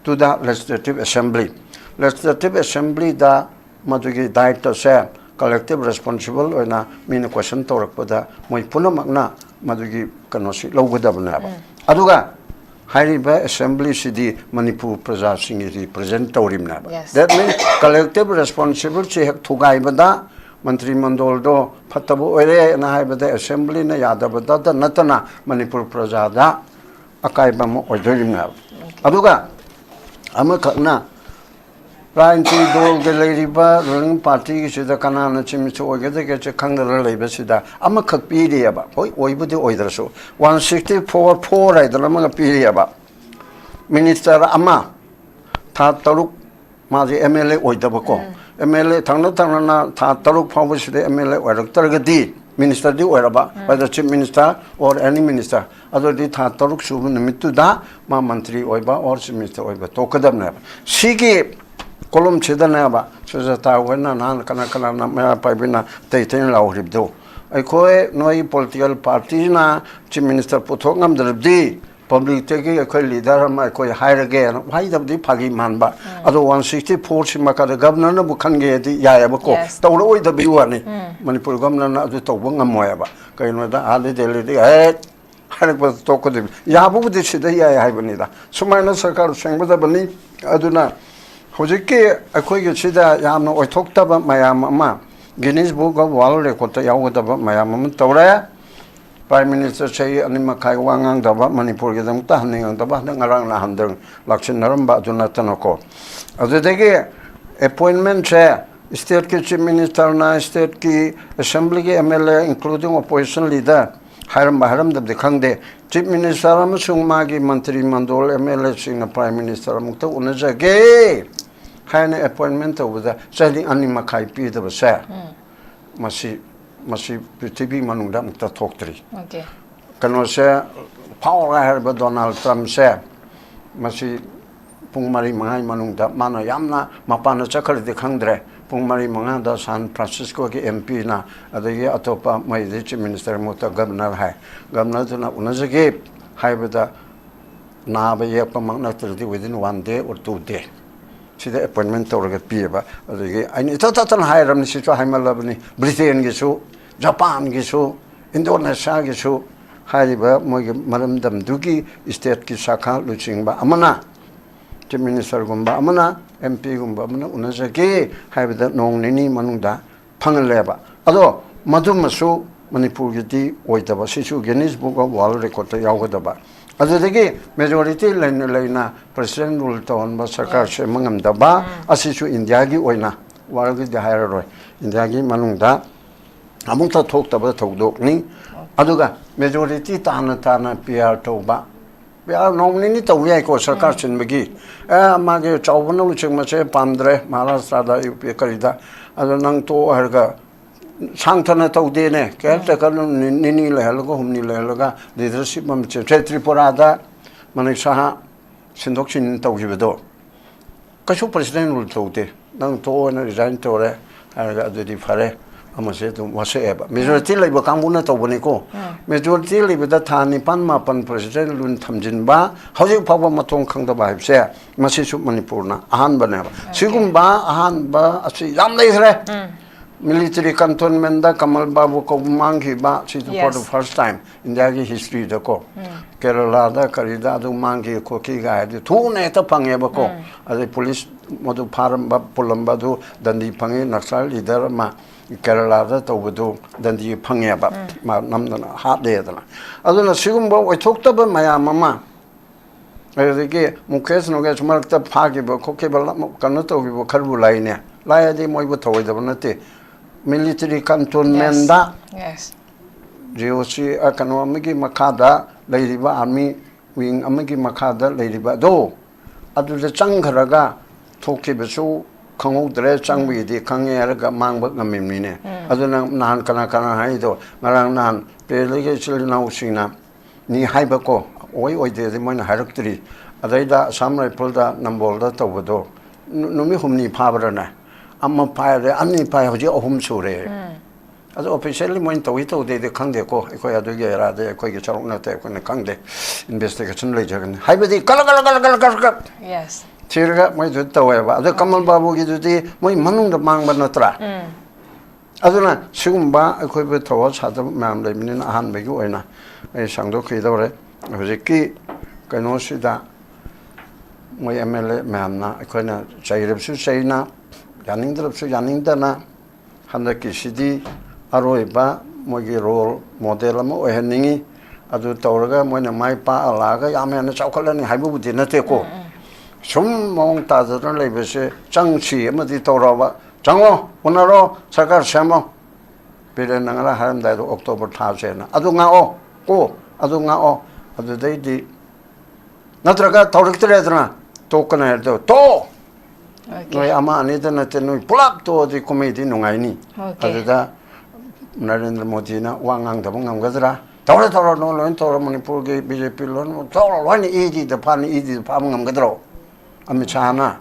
to the Legislative Assembly꯫ Legislative Assemblyꯗ ꯃꯗꯨꯒꯤ ꯗꯥꯌꯤꯠꯇꯁꯦ collective responsible ꯑꯣꯏꯅ ꯃꯤꯅ question ꯇꯧꯔꯛꯄꯗ ꯃꯣꯏ ꯄꯨꯝꯅꯃꯛꯅ ꯃꯗꯨꯒꯤ ꯀꯩꯅꯣꯁꯤ ꯂꯧꯒꯗꯕꯅꯦꯕ꯫ ꯑꯗꯨꯒ ꯍꯥꯏꯔꯤꯕ assemblyꯁꯤꯗꯤ Manipur ꯄ꯭ꯔꯖꯥꯁꯤꯡꯒꯤ represent ꯇꯧꯔꯤꯕꯅꯦꯕ꯫ Yes. That means collective responsibilityꯁꯤ ꯍꯦꯛ ꯊꯨꯒꯥꯏꯕꯗ ꯃꯟꯇ꯭ꯔꯤ ꯃꯟꯗꯣꯜꯗꯣ ꯐꯠꯇꯕ ꯑꯣꯏꯔꯦꯅ ꯍꯥꯏꯕꯗ assemblyꯅ ꯌꯥꯗꯕꯗꯇ ꯅꯠꯇꯅ ꯃꯅꯤꯄꯨꯔ ꯄ꯭ꯔꯖꯥꯗ ꯑꯀꯥꯏꯕ ꯑꯃ ꯑꯣꯏꯗꯣꯔꯤꯕꯅꯦꯕ꯫ ꯑꯗꯨꯒ ꯑꯃꯈꯛꯅ ꯔꯥꯖꯅꯤꯇꯤ ꯗꯣꯜꯒ ꯂꯩꯔꯤꯕ ruling partyꯒꯤꯁꯤꯗ ꯀꯅꯥꯅ chief minister ꯑꯣꯏꯒꯗꯒꯦꯁꯦ ꯈꯪꯗꯅ ꯂꯩꯕꯁꯤꯗ ꯑꯃꯈꯛ ꯄꯤꯔꯤꯑꯕ꯫ ꯍꯣꯏ, ꯑꯣꯏꯕꯨꯗꯤ ꯑꯣꯏꯗ꯭ꯔꯁꯨ, one sixty four four ꯍꯥꯏꯗꯅ ꯑꯃꯒ ꯄꯤꯔꯤꯑꯕ꯫ Minister ꯑꯃ ꯊꯥ ꯇꯔꯨꯛ ꯃꯥꯁꯦ MLA ꯑꯣꯏꯗꯕꯀꯣ, MLA ꯊꯪꯅ ꯊꯪꯅꯅ ꯊꯥ ꯇꯔꯨꯛ ꯐꯥꯎꯕꯁꯤꯗ MLA ꯑꯣꯏꯔꯛꯇ꯭ꯔꯒꯗꯤ ministerꯗꯤ ꯑꯣꯏꯔꯕ, whether chief minister or any minister, ꯑꯗꯨꯗꯤ ꯊꯥ ꯇꯔꯨꯛ ꯁꯨꯕ ꯅꯨꯃꯤꯠꯇꯨꯗ ꯃꯥ ꯃꯟꯇ꯭ꯔꯤ ꯑꯣꯏꯕ or chief minister ꯑꯣꯏꯕ ꯇꯣꯛꯀꯗꯕꯅꯦꯕ꯫ ꯁꯤꯒꯤ ꯀꯣꯂꯨꯝꯁꯤꯗꯅꯦꯕ ꯁꯨꯖꯥꯇꯥ ꯍꯣꯏꯅ ꯅꯍꯥꯟ ꯀꯅꯥ ꯀꯅꯥꯅ ꯃꯩꯔꯥ ꯄꯥꯏꯕꯤꯅ ꯇꯩ ꯇꯩꯅ ꯂꯥꯎꯔꯤꯕꯗꯣ, ꯑꯩꯈꯣꯏ ꯅꯣꯏ political partyꯅ chief minister ꯄꯨꯊꯣꯛ ꯉꯝꯗ꯭ꯔꯕꯗꯤ publicꯇꯒꯤ ꯑꯩꯈꯣꯏ leader ꯑꯃ ꯑꯩꯈꯣꯏ ꯍꯥꯏꯔꯒꯦꯅ ꯍꯥꯏꯗꯕꯗꯤ ꯐꯥꯒꯤ ꯃꯥꯟꯕ꯫ ꯑꯗꯣ one sixty fourꯁꯤꯃ ꯀꯗ governorꯅꯕꯨ ꯈꯟꯒꯦꯗꯤ ꯌꯥꯏꯑꯕꯀꯣ, Yes. ꯇꯧꯔꯛꯑꯣꯏꯗꯕꯒꯤ ꯋꯥꯅꯤ꯫ ꯃꯅꯤꯄꯨꯔ governorꯅ ꯑꯗꯨ ꯇꯧꯕ ꯉꯝꯃꯣꯏꯑꯕ꯫ ꯀꯩꯒꯤꯅꯣꯗ ꯑꯥꯗ ꯗꯦꯜꯂꯤꯗꯒꯤ ꯍꯦꯛ ꯍꯥꯏꯔꯛꯄꯗ ꯇꯣꯛꯀꯗꯣꯏꯕ꯫ ꯌꯥꯕꯕꯨꯗꯤ ꯁꯤꯗ ꯌꯥꯏ ꯍꯥꯏꯕꯅꯤꯗ꯫ ꯁꯨꯃꯥꯏꯅ ꯁꯔꯀꯥꯔ ꯁꯦꯝꯒꯗꯕꯅꯤ꯫ ꯑꯗꯨꯅ ꯍꯧꯖꯤꯛꯀꯤ ꯑꯩꯈꯣꯏꯒꯤ ꯁꯤꯗ ꯌꯥꯝꯅ ꯑꯣꯏꯊꯣꯛꯇꯕ ꯃꯌꯥꯝ ꯑꯃ Guinness Book of World Recordꯇ ꯌꯥꯎꯒꯗꯕ ꯃꯌꯥꯝ ꯑꯃ ꯇꯧꯔꯦ꯫ Prime Minister ꯆꯍꯤ ꯑꯅꯤ ꯃꯈꯥꯏ ꯋꯥ ꯉꯥꯡꯗꯕ, ꯃꯅꯤꯄꯨꯔꯒꯤꯗꯃꯛꯇ ꯍꯟꯅ ꯌꯦꯡꯗꯕ, ꯍꯟꯗꯛ ꯉꯔꯥꯡ ꯅꯍꯥꯟꯗꯪ ꯂꯥꯛꯁꯤꯟꯅꯔꯝꯕ ꯑꯗꯨ ꯅꯠꯇꯅꯀꯣ꯫ ꯑꯗꯨꯗꯒꯤ appointmentꯁꯦ stateꯀꯤ chief ministerꯅ stateꯀꯤ assemblyꯒꯤ MLA including opposition leader ꯍꯥꯏꯔꯝꯕ ꯍꯥꯏꯔꯝꯗꯕꯗꯤ ꯈꯪꯗꯦ, chief minister ꯑꯃꯁꯨꯡ ꯃꯥꯒꯤ ꯃꯟꯇ꯭ꯔꯤ ꯃꯟꯗꯣꯜ MLAꯁꯤꯡꯅ prime minister ꯑꯃꯨꯛꯇ ꯎꯅꯖꯒꯦ ꯍꯥꯏꯅ appointment ꯇꯧꯕꯗ ꯆꯍꯤ ꯑꯅꯤ ꯃꯈꯥꯏ ꯄꯤꯗꯕꯁꯦ, ꯃꯁꯤ, ꯃꯁꯤ ꯄ꯭ꯔꯤꯊꯤꯕꯤ ꯃꯅꯨꯡꯗ ꯑꯃꯨꯛꯇ ꯊꯣꯛꯇ꯭ꯔꯤ꯫ Okay. ꯀꯩꯅꯣꯁꯦ, ꯐꯥꯎꯔꯦ ꯍꯥꯏꯔꯤꯕ Donald Trumpꯁꯦ, ꯃꯁꯤ ꯄꯨꯡ ꯃꯔꯤ ꯃꯉꯥꯒꯤ ꯃꯅꯨꯡꯗ ꯃꯥꯅ ꯌꯥꯝꯅ ꯃꯄꯥꯟꯗ ꯆꯠꯈ꯭ꯔꯗꯤ ꯈꯪꯗ꯭ꯔꯦ, ꯄꯨꯡ ꯃꯔꯤ ꯃꯉꯥꯗ San Franciscoꯒꯤ MPꯅ, ꯑꯗꯒꯤ ꯑꯇꯣꯞꯄ ꯃꯣꯏꯗꯤ chief minister ꯃꯍꯨꯠꯇ governor ꯍꯥꯏ, governorꯗꯨꯅ ꯎꯅꯖꯒꯦ ꯍꯥꯏꯕꯗ ꯅꯥꯕ ꯌꯦꯛꯄꯃꯛ ꯅꯠꯇ꯭ꯔꯗꯤ within one day or two day ꯁꯤꯗ appointment ꯇꯧꯔꯒ ꯄꯤꯌꯦꯕ꯫ ꯑꯗꯒꯤ ꯑꯩꯅ ꯏꯊꯠ ꯊꯠꯇꯅ ꯍꯥꯏꯔꯕꯅꯤ, ꯁꯤꯁꯨ ꯍꯥꯏꯃꯜꯂꯕꯅꯤ, ꯕ꯭ꯔꯤꯇꯦꯟꯒꯤꯁꯨ, ꯖꯄꯥꯟꯒꯤꯁꯨ, ꯏꯟꯗꯣꯅꯦꯁꯤꯌꯥꯒꯤꯁꯨ꯫ ꯍꯥꯏꯔꯤꯕ ꯃꯣꯏꯒꯤ ꯃꯔꯝꯗꯝꯗꯨꯒꯤ stateꯀꯤ ꯁꯥꯈꯥ ꯂꯨꯆꯤꯡꯕ ꯑꯃꯅ, ꯆꯤꯐ ꯃꯤꯅꯤꯁꯇꯔꯒꯨꯝꯕ ꯑꯃꯅ, ꯑꯦꯝ ꯄꯤꯒꯨꯝꯕ ꯑꯃꯅ ꯎꯅꯖꯒꯦ ꯍꯥꯏꯕꯗ ꯅꯣꯡ ꯅꯤꯅꯤ ꯃꯅꯨꯡꯗ ꯐꯪꯍꯜꯂꯦꯕ꯫ ꯑꯗꯣ ꯃꯗꯨꯃꯁꯨ ꯃꯅꯤꯄꯨꯔꯒꯤꯗꯤ ꯑꯣꯏꯗꯕ, ꯁꯤꯁꯨ Guinness Book of World Recordꯇ ꯌꯥꯎꯒꯗꯕ꯫ ꯑꯗꯨꯗꯒꯤ majority ꯂꯩꯅ ꯂꯩꯅ president rule ꯇꯧꯍꯟꯕ, ꯁꯔꯀꯥꯔ ꯁꯦꯝꯕ ꯉꯝꯗꯕ ꯑꯁꯤꯁꯨ ꯏꯟꯗꯤꯌꯥꯒꯤ ꯑꯣꯏꯅ, worldꯒꯤꯗꯤ ꯍꯥꯏꯔꯔꯣꯏ, ꯏꯟꯗꯤꯌꯥꯒꯤ ꯃꯅꯨꯡꯗ ꯑꯃꯨꯛꯇ ꯊꯣꯛꯇꯕ ꯊꯧꯗꯣꯛꯅꯤ꯫ ꯑꯗꯨꯒ majority ꯇꯥꯅ ꯇꯥꯅ P R ꯇꯧꯕ, P R ꯅꯣꯡ ꯅꯤꯅꯤ ꯇꯧꯕ ꯌꯥꯏꯀꯣ, ꯁꯔꯀꯥꯔ ꯁꯤꯟꯕꯒꯤ꯫ ꯑꯦ, ꯃꯥꯒꯤ ꯆꯥꯎꯕꯅ ꯂꯨꯆꯤꯡꯕꯁꯦ ꯄꯥꯝꯗ꯭ꯔꯦ ꯃꯍꯥꯔꯥꯁꯇ꯭ꯔꯗ, ꯌꯨ ꯄꯤ ꯀꯔꯤꯗ, ꯑꯗꯣ ꯅꯪ ꯇꯣꯛꯑꯣ ꯍꯥꯏꯔꯒ ꯁꯥꯡꯊꯅ ꯇꯧꯗꯦꯅꯦ꯫ Caretaker ꯅꯤꯅꯤ ꯂꯩꯍꯜꯂꯒ, ꯍꯨꯝꯅꯤ ꯂꯩꯍꯜꯂꯒ leadership ꯑꯃ ꯆꯦꯟꯊꯣꯛꯑꯦ꯫ ꯇ꯭ꯔꯤꯄꯨꯔꯥꯗ ꯃꯅꯤꯛ ꯁꯍꯥ ꯁꯤꯟꯗꯣꯛ ꯁꯤꯟꯖꯤꯟ ꯇꯧꯈꯤꯕꯗꯣ ꯀꯩꯁꯨ president rule ꯇꯧꯗꯦ꯫ ꯅꯪ ꯇꯣꯛꯑꯣꯅ resign ꯇꯧꯔꯦ ꯍꯥꯏꯔꯒ ꯑꯗꯨꯗꯤ ꯐꯔꯦ, ꯑꯃꯁꯦ ꯑꯗꯨꯝ ꯋꯥꯁꯛꯑꯦꯕ꯫ Majority ꯂꯩꯕ ꯀꯥꯡꯕꯨꯅ ꯇꯧꯕꯅꯤꯀꯣ꯫ Majority ꯂꯩꯕꯗ ꯊꯥ ꯅꯤꯄꯥꯟ ꯃꯥꯄꯟ president rule ꯊꯝꯖꯤꯟꯕ, ꯍꯧꯖꯤꯛ ꯐꯥꯎꯕ ꯃꯇꯣꯡ ꯈꯪꯗꯕ ꯍꯥꯏꯕꯁꯦ ꯃꯁꯤꯁꯨ ꯃꯅꯤꯄꯨꯔꯅ ꯑꯍꯥꯟꯕꯅꯦꯕ꯫ ꯁꯤꯒꯨꯝꯕ ꯑꯍꯥꯟꯕ ꯑꯁꯤ ꯌꯥꯝ ꯂꯩꯈ꯭ꯔꯦ꯫ Military cantonmentꯗ ꯀꯃꯜ ꯕꯥꯕꯨ ꯀꯧꯕ ꯃꯥꯡꯈꯤꯕ, ꯁꯤꯁꯨ for the first time ꯏꯟꯗꯤꯌꯥꯒꯤ historyꯗꯀꯣ꯫ ꯀꯦꯔꯂꯥꯗ ꯀꯔꯤꯗ ꯑꯗꯨ ꯃꯥꯡꯈꯤ ꯈꯣꯠꯈꯤꯒ ꯍꯥꯏꯗꯤ ꯊꯨꯅ ꯍꯦꯛꯇ ꯐꯪꯉꯦꯕꯀꯣ꯫ ꯑꯗꯩ ꯄꯨꯂꯤꯁ ꯃꯗꯨ ꯐꯥꯔꯝꯕ ꯄꯨꯜꯂꯝꯕ ꯑꯗꯨ ꯗꯟꯗꯤ ꯐꯪꯉꯤ, ꯅꯛꯁꯜ leader ꯑꯃ ꯀꯦꯔꯂꯥꯗ ꯇꯧꯕꯗꯨ ꯗꯟꯗꯤ ꯐꯪꯉꯦꯕ꯫ ꯃꯥ ꯅꯝꯗꯅ ꯍꯥꯠꯂꯦꯗꯅ꯫ ꯑꯗꯨꯅ ꯁꯤꯒꯨꯝꯕ ꯑꯣꯏꯊꯣꯛꯇꯕ ꯃꯌꯥꯝ ꯑꯃ, ꯑꯗꯨꯗꯒꯤ ꯃꯨꯀꯦꯁ ꯅꯨꯀꯦꯁ ꯃꯔꯛꯇ ꯐꯥꯈꯤꯕ ꯈꯣꯠꯈꯤꯕ, ꯀꯩꯅꯣ ꯇꯧꯈꯤꯕ ꯈꯔꯕꯨ ꯂꯥꯏꯅꯦ꯫ ꯂꯥꯏ ꯍꯥꯏꯗꯤ ꯃꯣꯏꯕꯨ ꯊꯧꯑꯣꯏꯗꯕ ꯅꯠꯇꯦ꯫ Military cantonmentꯗ Yes. G O C, ꯑ, ꯀꯩꯅꯣ ꯑꯃꯒꯤ ꯃꯈꯥꯗ ꯂꯩꯔꯤꯕ, army wing ꯑꯃꯒꯤ ꯃꯈꯥꯗ ꯂꯩꯔꯤꯕ ꯑꯗꯣ, ꯑꯗꯨꯗ ꯆꯪꯈ꯭ꯔꯒ ꯊꯣꯛꯈꯤꯕꯁꯨ ꯈꯪꯍꯧꯗ꯭ꯔꯦ, ꯆꯪꯕꯒꯤꯗꯤ ꯈꯪꯉꯦ ꯍꯥꯏꯔꯒ ꯃꯥꯡꯕ ꯉꯝꯃꯤꯕꯅꯤꯅꯦ꯫ ꯑꯗꯨꯅ ꯅꯍꯥꯟ ꯀꯅꯥ ꯀꯅꯥ ꯍꯥꯏꯗꯣ, ꯉꯔꯥꯡ ꯅꯍꯥꯟ ꯄꯦꯔꯦꯜꯒꯤ ꯏꯆꯤꯜ ꯏꯅꯥꯎꯁꯤꯡꯅ ꯅꯤ ꯍꯥꯏꯕꯀꯣ, ꯑꯣꯏ ꯑꯣꯏꯗꯦꯗꯤ ꯃꯣꯏꯅ ꯍꯥꯏꯔꯛꯇ꯭ꯔꯤ꯫ ꯑꯗꯩꯗ ꯑꯁꯥꯝ ꯔꯥꯏꯐꯜꯗ ꯅꯝꯕꯣꯜꯗ ꯇꯧꯕꯗꯣ ꯅꯨ-, ꯅꯨꯃꯤꯠ ꯍꯨꯝꯅꯤ ꯐꯥꯕ꯭ꯔꯥꯅꯦ? ꯑꯃ ꯐꯥꯔꯦ, ꯑꯅꯤ ꯐꯥꯏ, ꯍꯧꯖꯤꯛ ꯑꯍꯨꯝ ꯁꯨꯔꯦ꯫ ꯑꯗꯣ officially ꯃꯣꯏꯅ ꯇꯧꯏ ꯇꯧꯗꯦꯗꯤ ꯈꯪꯗꯦꯀꯣ, ꯑꯩꯈꯣꯏ ꯑꯗꯨꯒꯤ ꯑꯦꯔꯥꯗꯤ ꯑꯩꯈꯣꯏꯒꯤ ꯁꯔꯨꯛ ꯅꯠꯇꯦ, ꯑꯩꯈꯣꯏꯅ ꯈꯪꯗꯦ, investigation ꯂꯩꯖꯒꯅꯤ ꯍꯥꯏꯕꯗꯤ ꯀꯂ ꯀꯂ ꯀꯂ ꯀꯂ ꯀꯂ ꯀꯂ Yes. ꯊꯤꯔꯒ ꯃꯣꯏꯗꯨ ꯇꯧꯋꯦꯕ꯫ ꯑꯗꯣ ꯀꯃꯜ ꯕꯥꯕꯨꯒꯤꯗꯨꯗꯤ ꯃꯣꯏ ꯃꯅꯨꯡꯗ ꯃꯥꯡꯕ ꯅꯠꯇ꯭ꯔꯥ? ꯑꯗꯨꯅ ꯁꯤꯒꯨꯝꯕ ꯑꯩꯈꯣꯏꯕꯨ ꯊꯧꯑ ꯁꯥꯗꯕ ꯃꯌꯥꯝ ꯂꯩꯕꯅꯤꯅ ꯑꯍꯥꯟꯕꯒꯤ ꯑꯣꯏꯅ ꯑꯩ ꯁꯥꯡꯗꯣꯛꯈꯤꯗꯧꯔꯦ꯫ ꯍꯧꯖꯤꯛꯀꯤ ꯀꯩꯅꯣꯁꯤꯗ ꯃꯣꯏ ꯑꯦꯝ ꯑꯦꯜ ꯑꯦ ꯃꯌꯥꯝꯅ ꯑꯩꯈꯣꯏꯅ ꯆꯩꯔꯕꯁꯨ ꯆꯩꯅ, ꯌꯥꯅꯤꯡꯗ꯭ꯔꯕꯁꯨ ꯌꯥꯅꯤꯡꯗꯅ, ꯍꯟꯗꯛꯀꯤꯁꯤꯗꯤ ꯑꯔꯣꯏꯕ ꯃꯣꯏꯒꯤ ꯔꯣꯜ ꯃꯣꯗꯦꯜ ꯑꯃ ꯑꯣꯏꯍꯟꯅꯤꯡꯉꯤ꯫ ꯑꯗꯨ ꯇꯧꯔꯒ ꯃꯣꯏꯅ ꯃꯥꯏ ꯄꯥꯛꯑ ꯂꯥꯛꯑꯒ ꯌꯥꯝ ꯍꯦꯟꯅ ꯆꯥꯎꯈꯠꯂꯅꯤ ꯍꯥꯏꯕꯕꯨꯗꯤ ꯅꯠꯇꯦꯀꯣ꯫ ꯁꯨꯝ ꯃꯑꯣꯡ ꯇꯥꯗꯅ ꯂꯩꯕꯁꯦ ꯆꯪꯁꯤ ꯑꯃꯗꯤ ꯇꯧꯔꯕ꯫ ꯆꯪꯉꯣ, ꯎꯅꯔꯣ, ꯁꯔꯀꯥꯔ ꯁꯦꯝꯃꯣ꯫ ꯕꯤꯔꯦꯟꯅ ꯉꯔꯥꯡ ꯍꯥꯏꯔꯝꯗꯥꯏꯗꯣ ꯑꯣꯛꯇꯣꯕꯔ ꯊꯥꯁꯦꯅ꯫ ꯑꯗꯨ ꯉꯥꯛꯑꯣ ꯀꯣ, ꯑꯗꯨ ꯉꯥꯛꯑꯣ꯫ ꯑꯗꯨꯗꯩꯗꯤ ꯅꯠꯇ꯭ꯔꯒ ꯇꯧꯔꯛꯇ꯭ꯔꯦꯗꯅ ꯇꯣꯛꯀꯅꯤ ꯍꯥꯏꯔꯗꯣ ꯇꯣꯛꯑꯣ꯫ Okay. ꯅꯣꯏ ꯑꯃ ꯑꯅꯤꯗ ꯅꯠꯇꯦ, ꯅꯣꯏ ꯄꯨꯂꯞ ꯇꯣꯛꯑꯗꯤ ꯀꯨꯝꯍꯩꯗꯤ ꯅꯨꯡꯉꯥꯏꯅꯤ꯫ Okay. ꯑꯗꯨꯗ ꯅꯔꯦꯟꯗ꯭ꯔ ꯃꯣꯗꯤꯅ ꯋꯥ ꯉꯥꯡꯗꯕ ꯉꯝꯒꯗ꯭ꯔꯥ? ꯇꯧꯔꯦ, ꯇꯧꯔꯣ, ꯅꯣꯏ ꯂꯣꯏ ꯇꯧꯔꯣ, ꯃꯅꯤꯄꯨꯔꯒꯤ ꯕꯤ ꯖꯦ ꯄꯤ ꯂꯣꯏꯅꯃꯛ ꯇꯧꯔꯣ, ꯂꯣꯏꯅ ꯏ ꯗꯤꯗ ꯐꯥꯅꯤ, ꯏ ꯗꯤꯗ ꯐꯥꯕ ꯉꯝꯒꯗ꯭ꯔꯣ? ꯑꯃꯤꯠ ꯁꯥꯍꯅ꯫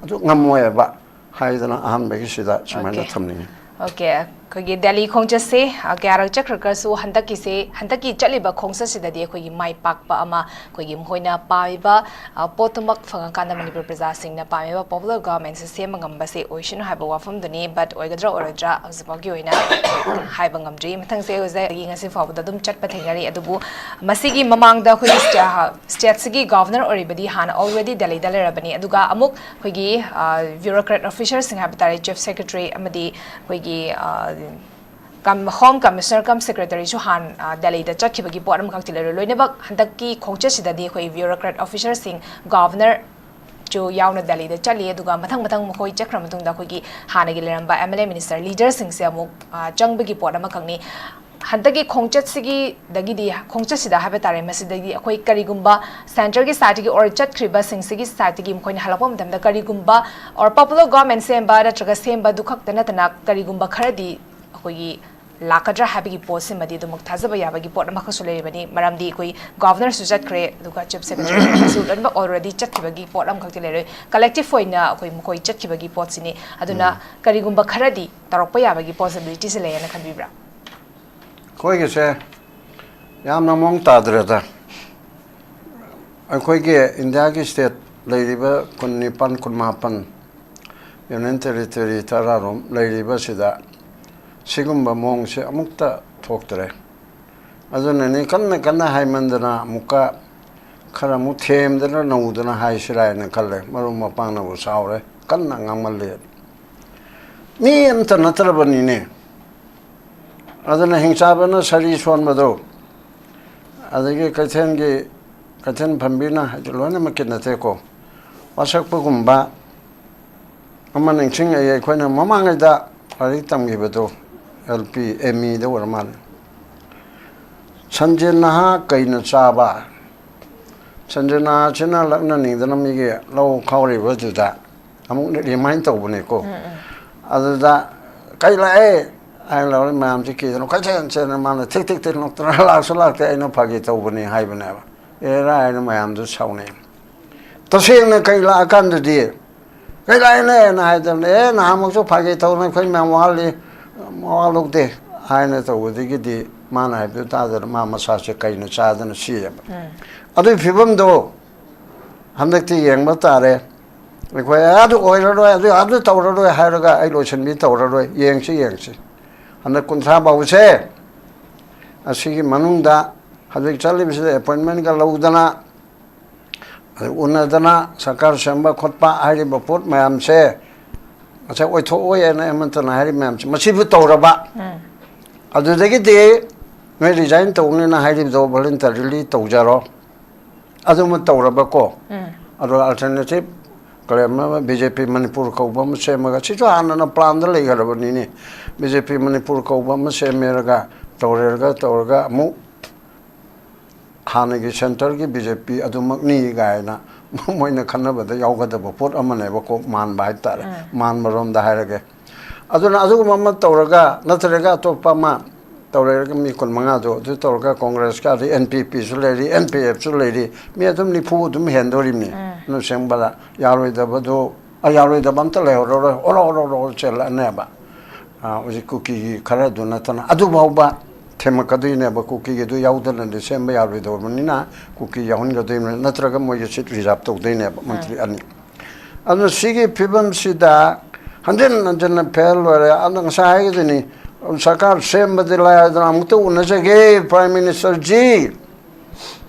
ꯑꯗꯨ ꯉꯝꯃꯣꯏꯕ ꯍꯥꯏꯗꯅ ꯑꯍꯥꯟꯕꯒꯤꯁꯤꯗ ꯁꯨꯃꯥꯏꯅ Okay. ꯊꯝꯅꯤꯡꯉꯤ꯫ Okay, ꯑꯩꯈꯣꯏꯒꯤ ꯗꯦꯜꯂꯤ ꯈꯣꯡꯆꯠꯁꯦ, ꯑ, ꯀꯌꯥꯔꯛ ꯆꯠꯈ꯭ꯔꯒꯁꯨ ꯍꯟꯗꯛꯀꯤꯁꯦ, ꯍꯟꯗꯛꯀꯤ ꯆꯠꯂꯤꯕ ꯈꯣꯡꯆꯠꯁꯤꯗꯗꯤ ꯑꯩꯈꯣꯏꯒꯤ ꯃꯥꯏ ꯄꯥꯛꯄ ꯑꯃ, ꯑꯩꯈꯣꯏꯒꯤ ꯃꯈꯣꯏꯅ ꯄꯥꯝꯃꯤꯕ, ꯑ, ꯄꯣꯠꯇꯨꯃꯛ ꯐꯪꯉꯀꯥꯟꯗ ꯃꯅꯤꯄꯨꯔ ꯄ꯭ꯔꯖꯥꯁꯤꯡꯅ ꯄꯥꯝꯃꯤꯕ popular governmentꯁꯦ ꯁꯦꯝꯕ ꯉꯝꯕꯁꯦ ꯑꯣꯏꯁꯅꯨ ꯍꯥꯏꯕ ꯋꯥꯐꯝꯗꯨꯅꯤ꯫ But ꯑꯣꯏꯒꯗ꯭ꯔꯥ ꯑꯣꯏꯔꯣꯏꯗ꯭ꯔꯥ ꯍꯧꯖꯤꯛꯐꯥꯎꯒꯤ ꯑꯣꯏꯅ ꯍꯥꯏꯕ ꯉꯝꯗ꯭ꯔꯤ꯫ ꯃꯊꯪꯁꯦ ꯑꯣꯖꯥ, ꯑꯩ ꯉꯁꯤ ꯐꯥꯎꯕꯗ ꯑꯗꯨꯝ ꯆꯠꯄ ꯊꯦꯡꯅꯔꯤ, ꯑꯗꯨꯕꯨ ꯃꯁꯤꯒꯤ ꯃꯃꯥꯡꯗ ꯑꯩꯈꯣꯏꯒꯤ ꯁ꯭ꯇꯦ-, ꯁ꯭ꯇꯦꯠꯁꯤꯒꯤ ꯒꯚꯔꯅꯔ ꯑꯣꯏꯔꯤꯕꯗꯤ ꯍꯥꯟꯅ already ꯗꯦꯜꯂꯤꯗ ꯂꯩꯔꯕꯅꯤ, ꯑꯗꯨꯒ ꯑꯃꯨꯛ ꯑꯩꯈꯣꯏꯒꯤ, ꯑ, bureaucrat officerꯁꯤꯡ ꯍꯥꯏꯕ ꯇꯥꯔꯦ, chief secretary ꯑꯃꯗꯤ ꯑꯩꯈꯣꯏꯒꯤ, ꯑ, ꯀꯝ-, home commissioner cum secretaryꯁꯨ ꯍꯥꯟ, ꯑ, ꯗꯦꯜꯂꯤꯗ ꯆꯠꯈꯤꯕꯒꯤ ꯄꯣꯠ ꯑꯃꯈꯛꯇꯤ ꯂꯩꯔꯦ꯫ ꯂꯣꯏꯅꯃꯛ ꯍꯟꯗꯛꯀꯤ ꯈꯣꯡꯆꯠꯁꯤꯗꯗꯤ ꯑꯩꯈꯣꯏ bureaucrat officerꯁꯤꯡ, ꯒꯚꯔꯅꯔꯁꯨ ꯌꯥꯎꯅ ꯗꯦꯜꯂꯤꯗ ꯆꯠꯂꯤ, ꯑꯗꯨꯒ ꯃꯊꯪ ꯃꯊꯪ ꯃꯈꯣꯏ ꯆꯠꯈ꯭ꯔ ꯃꯇꯨꯡꯗ ꯑꯩꯈꯣꯏꯒꯤ ꯍꯥꯟꯅꯒꯤ ꯂꯩꯔꯝꯕ ꯑꯦꯝ ꯑꯦꯜ ꯑꯦ ꯃꯤꯅꯤꯁꯇꯔ ꯂꯤꯗꯔꯁꯤꯡꯁꯦ ꯑꯃꯨꯛ, ꯑ, ꯆꯪꯕꯒꯤ ꯄꯣꯠ ꯑꯃꯈꯛꯅꯤ꯫ ꯍꯟꯗꯛꯀꯤ ꯈꯣꯡꯆꯠꯁꯤꯒꯤꯗꯒꯤꯗꯤ, ꯈꯣꯡꯆꯠꯁꯤꯗ ꯍꯥꯏꯕ ꯇꯥꯔꯦ, ꯃꯁꯤꯗꯒꯤ ꯑꯩꯈꯣꯏ ꯀꯔꯤꯒꯨꯝꯕ centreꯒꯤ sideꯇꯒꯤ or ꯆꯠꯈ꯭ꯔꯤꯕꯁꯤꯡꯁꯤꯒꯤ sideꯇꯒꯤ ꯃꯈꯣꯏꯅ ꯍꯜꯂꯛꯄ ꯃꯇꯝꯗ ꯀꯔꯤꯒꯨꯝꯕ or popular government ꯁꯦꯝꯕ ꯅꯠꯇ꯭ꯔꯒ ꯁꯦꯝꯕꯗꯨ ꯈꯛꯇ ꯅꯠꯇꯅ ꯀꯔꯤꯒꯨꯝꯕ ꯈꯔꯗꯤ ꯑꯩꯈꯣꯏꯒꯤ ꯂꯥꯛꯀꯗ꯭ꯔꯥ ꯍꯥꯏꯕꯒꯤ ꯄꯣꯠꯁꯤꯃꯗꯤ ꯑꯗꯨꯃꯛ ꯊꯥꯖꯕ ꯌꯥꯕꯒꯤ ꯄꯣꯠ ꯑꯃꯈꯛꯁꯨ ꯂꯩꯔꯤꯕꯅꯤ꯫ ꯃꯔꯝꯗꯤ ꯑꯩꯈꯣꯏ ꯒꯣꯚꯔꯅꯔꯁꯨ ꯆꯠꯈ꯭ꯔꯦ, ꯑꯗꯨꯒ ꯆꯤꯐ ꯁꯦꯀ꯭ꯔꯦꯇꯔꯤꯁꯨ ꯂꯣꯏꯅꯃꯛ ꯑꯣꯜꯔꯦꯗꯤ ꯆꯠꯈꯤꯕꯒꯤ ꯄꯣꯠ ꯑꯃꯈꯛꯇꯤ ꯂꯩꯔꯣꯏ꯫ ꯀꯂꯦꯛꯇꯤꯚ ꯑꯣꯏꯅ ꯑꯩꯈꯣꯏ ꯃꯈꯣꯏ ꯆꯠꯈꯤꯕꯒꯤ ꯄꯣꯠꯁꯤꯅꯤ꯫ ꯑꯗꯨꯅ ꯀꯔꯤꯒꯨꯝꯕ ꯈꯔꯗꯤ ꯇꯧꯔꯛꯄ ꯌꯥꯕꯒꯤ ꯄꯣꯁꯤꯕꯤꯂꯤꯇꯤꯁꯦ ꯂꯩꯌꯦꯅ ꯈꯟꯕꯤꯕ꯭ꯔꯥ? ꯑꯩꯈꯣꯏꯒꯤꯁꯦ ꯌꯥꯝꯅ ꯃꯑꯣꯡ ꯇꯥꯗ꯭ꯔꯦꯗ꯫ ꯑꯩꯈꯣꯏꯒꯤ ꯏꯟꯗꯤꯌꯥꯒꯤ ꯁ꯭ꯇꯦꯠ ꯂꯩꯔꯤꯕ ꯀꯨꯟꯅꯤꯄꯥꯟ, ꯀꯨꯟꯃꯥꯄꯟ, ꯌꯨꯅꯤꯌꯟ ꯇꯦꯔꯤꯇꯣꯔꯤ ꯇꯔꯥꯔꯣꯝ ꯂꯩꯔꯤꯕꯁꯤꯗ ꯁꯤꯒꯨꯝꯕ ꯃꯑꯣꯡꯁꯦ ꯑꯃꯨꯛꯇ ꯊꯣꯛꯇ꯭ꯔꯦ꯫ ꯑꯗꯨꯅꯅꯤ ꯀꯟꯅ ꯀꯟꯅ ꯍꯥꯏꯃꯟꯗꯅ ꯑꯃꯨꯛꯀ ꯈꯔ ꯑꯃꯨꯛ ꯊꯦꯝꯗꯅ ꯅꯧꯗꯅ ꯍꯥꯏꯁꯤꯔꯥ ꯍꯥꯏꯅ ꯈꯜꯂꯦ꯫ ꯃꯔꯨꯞ ꯃꯄꯥꯡꯅꯕꯨ ꯁꯥꯎꯔꯦ, ꯀꯟꯅ ꯉꯥꯡꯃꯜꯂꯦ꯫ ꯃꯤ ꯑꯝꯇ ꯅꯠꯇ꯭ꯔꯕꯅꯤꯅꯦ꯫ ꯑꯗꯨꯅ ꯍꯤꯡꯆꯥꯕꯅ ꯁꯥꯔꯤ ꯁꯣꯟꯕꯗꯣ, ꯑꯗꯒꯤ ꯀꯩꯊꯦꯜꯒꯤ, ꯀꯩꯊꯦꯜ ꯐꯝꯕꯤꯅ ꯍꯥꯏꯗꯤ ꯂꯣꯏꯅꯃꯛꯀꯤ ꯅꯠꯇꯦꯀꯣ, ꯋꯥꯁꯛꯄꯒꯨꯝꯕ ꯑꯃ ꯅꯤꯡꯁꯤꯡꯉꯛꯏ꯫ ꯑꯩꯈꯣꯏꯅ ꯃꯃꯥꯡꯉꯩꯗ ꯂꯥꯏꯔꯤꯛ ꯇꯝꯈꯤꯕꯗꯣ, ꯑꯦꯜ ꯄꯤ, ꯑꯦꯝ ꯏꯗ ꯑꯣꯏꯔ ꯃꯥꯜꯂꯦ꯫ ꯁꯟꯖꯦꯟ ꯅꯍꯥ ꯀꯩꯅ ꯆꯥꯕ? ꯁꯟꯖꯦꯟ ꯅꯍꯥꯁꯤꯅ ꯂꯛꯅꯅꯤꯡꯗꯅ ꯃꯤꯒꯤ ꯂꯧ ꯈꯥꯎꯔꯤꯕꯗꯨꯗ ꯑꯃꯨꯛ ꯔꯤꯃꯥꯏꯟ ꯇꯧꯕꯅꯤꯀꯣ꯫ ꯑꯗꯨꯗ "ꯀꯩ ꯂꯥꯛꯑꯦ?" ꯍꯥꯏꯅ ꯂꯧꯔꯦ꯫ ꯃꯌꯥꯝꯁꯦ ꯀꯤꯗꯅ ꯀꯣꯏꯆꯦꯟ ꯆꯦꯟꯗꯅ ꯃꯥꯅ ꯊꯤꯛ ꯊꯤꯛ ꯊꯤꯛ ꯅꯣꯛꯇꯅ "ꯂꯥꯛꯁꯨ ꯂꯥꯛꯇꯦ, ꯑꯩꯅ ꯐꯥꯒꯤ ꯇꯧꯕꯅꯤ" ꯍꯥꯏꯕꯅꯦꯕ꯫ ꯑꯦꯔꯥ ꯍꯥꯏꯅ ꯃꯌꯥꯝꯗꯨ ꯁꯥꯎꯅꯩ꯫ ꯇꯁꯦꯡꯅ ꯀꯩ ꯂꯥꯛꯑꯀꯥꯟꯗꯗꯤ "ꯀꯩ ꯂꯥꯛꯑꯦꯅꯦꯅ" ꯍꯥꯏꯗꯕꯅꯦ꯫ "ꯑꯦ, ꯅꯍꯥꯟꯃꯨꯛꯁꯨ ꯐꯥꯒꯤ ꯇꯧꯅ ꯑꯩꯈꯣꯏ ꯃꯌꯥꯝ ꯋꯥꯍꯜꯂꯤ, ꯃꯋꯥ ꯂꯧꯗꯦ" ꯍꯥꯏꯅ ꯇꯧꯕꯗꯒꯤꯗꯤ ꯃꯥꯅ ꯍꯥꯏꯕꯗꯨ ꯇꯥꯗꯅ ꯃꯥ ꯃꯁꯥꯁꯦ ꯀꯩꯅ ꯆꯥꯗꯅ ꯁꯤꯌꯦꯕ꯫ ꯑꯗꯨꯒꯤ ꯐꯤꯕꯝꯗꯣ ꯍꯟꯗꯛꯇꯤ ꯌꯦꯡꯕ ꯇꯥꯔꯦ꯫ ꯑꯩꯈꯣꯏ "ꯑꯦ, ꯑꯗꯨ ꯑꯣꯏꯔꯔꯣꯏ, ꯑꯗꯨ, ꯑꯗꯨ ꯇꯧꯔꯔꯣꯏ" ꯍꯥꯏꯔꯒ ꯑꯩ ꯂꯣꯏꯁꯤꯟꯕꯤ ꯇꯧꯔꯔꯣꯏ꯫ ꯌꯦꯡꯁꯤ, ꯌꯦꯡꯁꯤ꯫ ꯍꯟꯗꯛ ꯀꯨꯟꯊ꯭ꯔꯥ ꯐꯥꯎꯕꯁꯦ ꯑꯁꯤꯒꯤ ꯃꯅꯨꯡꯗ ꯍꯧꯖꯤꯛ ꯆꯠꯂꯤꯕꯁꯤꯗ ꯑꯦꯄꯣꯏꯟꯃꯦꯟꯒ ꯂꯧꯗꯅ, ꯑꯗꯩ ꯎꯅꯗꯅ ꯁꯔꯀꯥꯔ ꯁꯦꯝꯕ ꯈꯣꯠꯄ ꯍꯥꯏꯔꯤꯕ ꯄꯣꯠ ꯃꯌꯥꯝꯁꯦ ꯉꯁꯥꯏ ꯑꯣꯏꯊꯣꯛꯑꯣꯏ ꯍꯥꯏꯅ ꯑꯃꯠꯇꯅ ꯍꯥꯏꯔꯤꯕ ꯃꯌꯥꯝꯁꯦ ꯃꯁꯤꯕꯨ ꯇꯧꯔꯕ, ꯑꯗꯨꯗꯒꯤꯗꯤ ꯅꯣꯏ ꯔꯤꯖꯥꯏꯟ ꯇꯧꯅꯤꯅ ꯍꯥꯏꯔꯤꯕꯗꯣ ꯚꯣꯂꯨꯟꯇꯔꯤꯂꯤ ꯇꯧꯖꯔꯣ꯫ ꯑꯗꯨꯃ ꯇꯧꯔꯕꯀꯣ꯫ ꯑꯗꯣ ꯑꯜꯇꯔꯅꯦꯇꯤꯚ ꯀꯔꯤ ꯑꯃ ꯕꯤ ꯖꯦ ꯄꯤ ꯃꯅꯤꯄꯨꯔ ꯀꯧꯕ ꯑꯃ ꯁꯦꯝꯃꯒ, ꯁꯤꯁꯨ ꯍꯥꯟꯅꯅ ꯄ꯭ꯂꯥꯟꯗ ꯂꯩꯈ꯭ꯔꯕꯅꯤꯅꯦ꯫ ꯕꯤ ꯖꯦ ꯄꯤ ꯃꯅꯤꯄꯨꯔ ꯀꯧꯕ ꯑꯃ ꯁꯦꯝꯃꯦꯔꯒ ꯇꯧꯔꯦꯔꯒ ꯇꯧꯔꯒ ꯑꯃꯨꯛ ꯍꯥꯟꯅꯒꯤ ꯁꯦꯟꯇꯔꯒꯤ ꯕꯤ ꯖꯦ ꯄꯤ ꯑꯗꯨꯃꯛꯅꯤ ꯀꯥꯏꯅ ꯃꯣꯏꯅ ꯈꯟꯅꯕꯗ ꯌꯥꯎꯒꯗꯕ ꯄꯣꯠ ꯑꯃꯅꯦꯕꯀꯣ, ꯃꯥꯟꯕ ꯍꯥꯏꯕ ꯇꯥꯔꯦ꯫ ꯃꯥꯟꯕꯔꯣꯝꯗ ꯍꯥꯏꯔꯒꯦ꯫ ꯑꯗꯨꯅ ꯑꯗꯨꯒꯨꯝꯕ ꯑꯃ ꯇꯧꯔꯒ, ꯅꯠꯇ꯭ꯔꯒ ꯑꯇꯣꯞꯄ ꯑꯃ ꯇꯧꯔꯒ, ꯃꯤ ꯀꯨꯟ ꯃꯉꯥꯗꯣ ꯑꯗꯨ ꯇꯧꯔꯒ, ꯀꯣꯡꯒ꯭ꯔꯦꯁꯀ ꯑꯗꯩ NPPꯁꯨ ꯂꯩꯔꯤ, NPFꯁꯨ ꯂꯩꯔꯤ, ꯃꯤ ꯑꯗꯨꯝ ꯅꯤꯐꯨ ꯑꯗꯨꯝ ꯍꯦꯟꯗꯣꯔꯤꯕꯅꯤ꯫ ꯎꯝ꯫ ꯑꯗꯨ ꯁꯦꯝꯕꯗ ꯌꯥꯔꯣꯏꯗꯕꯗꯣ, ꯑ, ꯌꯥꯔꯣꯏꯗꯕ ꯑꯝꯇ ꯂꯩꯍꯧꯔꯔꯣꯏ, ꯑꯣꯔꯣ ꯑꯣꯔꯣ ꯑꯣꯔꯣ ꯆꯦꯜꯂꯛꯑꯅꯦꯕ꯫ ꯑ, ꯍꯧꯖꯤꯛ ꯀꯨꯀꯤꯒꯤ ꯈꯔꯗꯨ ꯅꯠꯇꯅ ꯑꯗꯨ ꯐꯥꯎꯕ ꯊꯦꯝꯃꯛꯀꯗꯣꯏꯅꯦꯕ꯫ ꯀꯨꯀꯤꯒꯤꯗꯨ ꯌꯥꯎꯗꯅꯗꯤ ꯁꯦꯝꯕ ꯌꯥꯔꯣꯏꯗꯧꯕꯅꯤꯅ ꯀꯨꯀꯤ ꯌꯥꯎꯍꯟꯒꯗꯣꯏꯅꯤ, ꯅꯠꯇ꯭ꯔꯒ ꯃꯣꯏꯒꯤ seat reserve ꯇꯧꯗꯣꯏꯅꯦꯕ, ꯎꯝ꯫ ꯃꯟꯇ꯭ꯔꯤ ꯑꯅꯤ꯫ ꯑꯗꯨꯅ ꯁꯤꯒꯤ ꯐꯤꯕꯝꯁꯤꯗ ꯍꯟꯖꯤꯟ ꯍꯟꯖꯤꯟꯅ ꯐꯦꯜ ꯑꯣꯏꯔꯦ꯫ ꯑꯗꯨꯅ ꯉꯁꯥꯏ ꯍꯥꯏꯒꯗꯣꯏꯅꯤ, ꯁꯔꯀꯥꯔ ꯁꯦꯝꯕꯗꯤ ꯂꯥꯏꯗꯅ, "ꯑꯃꯨꯛꯇ ꯎꯅꯖꯒꯦ Prime Ministerꯖꯤ"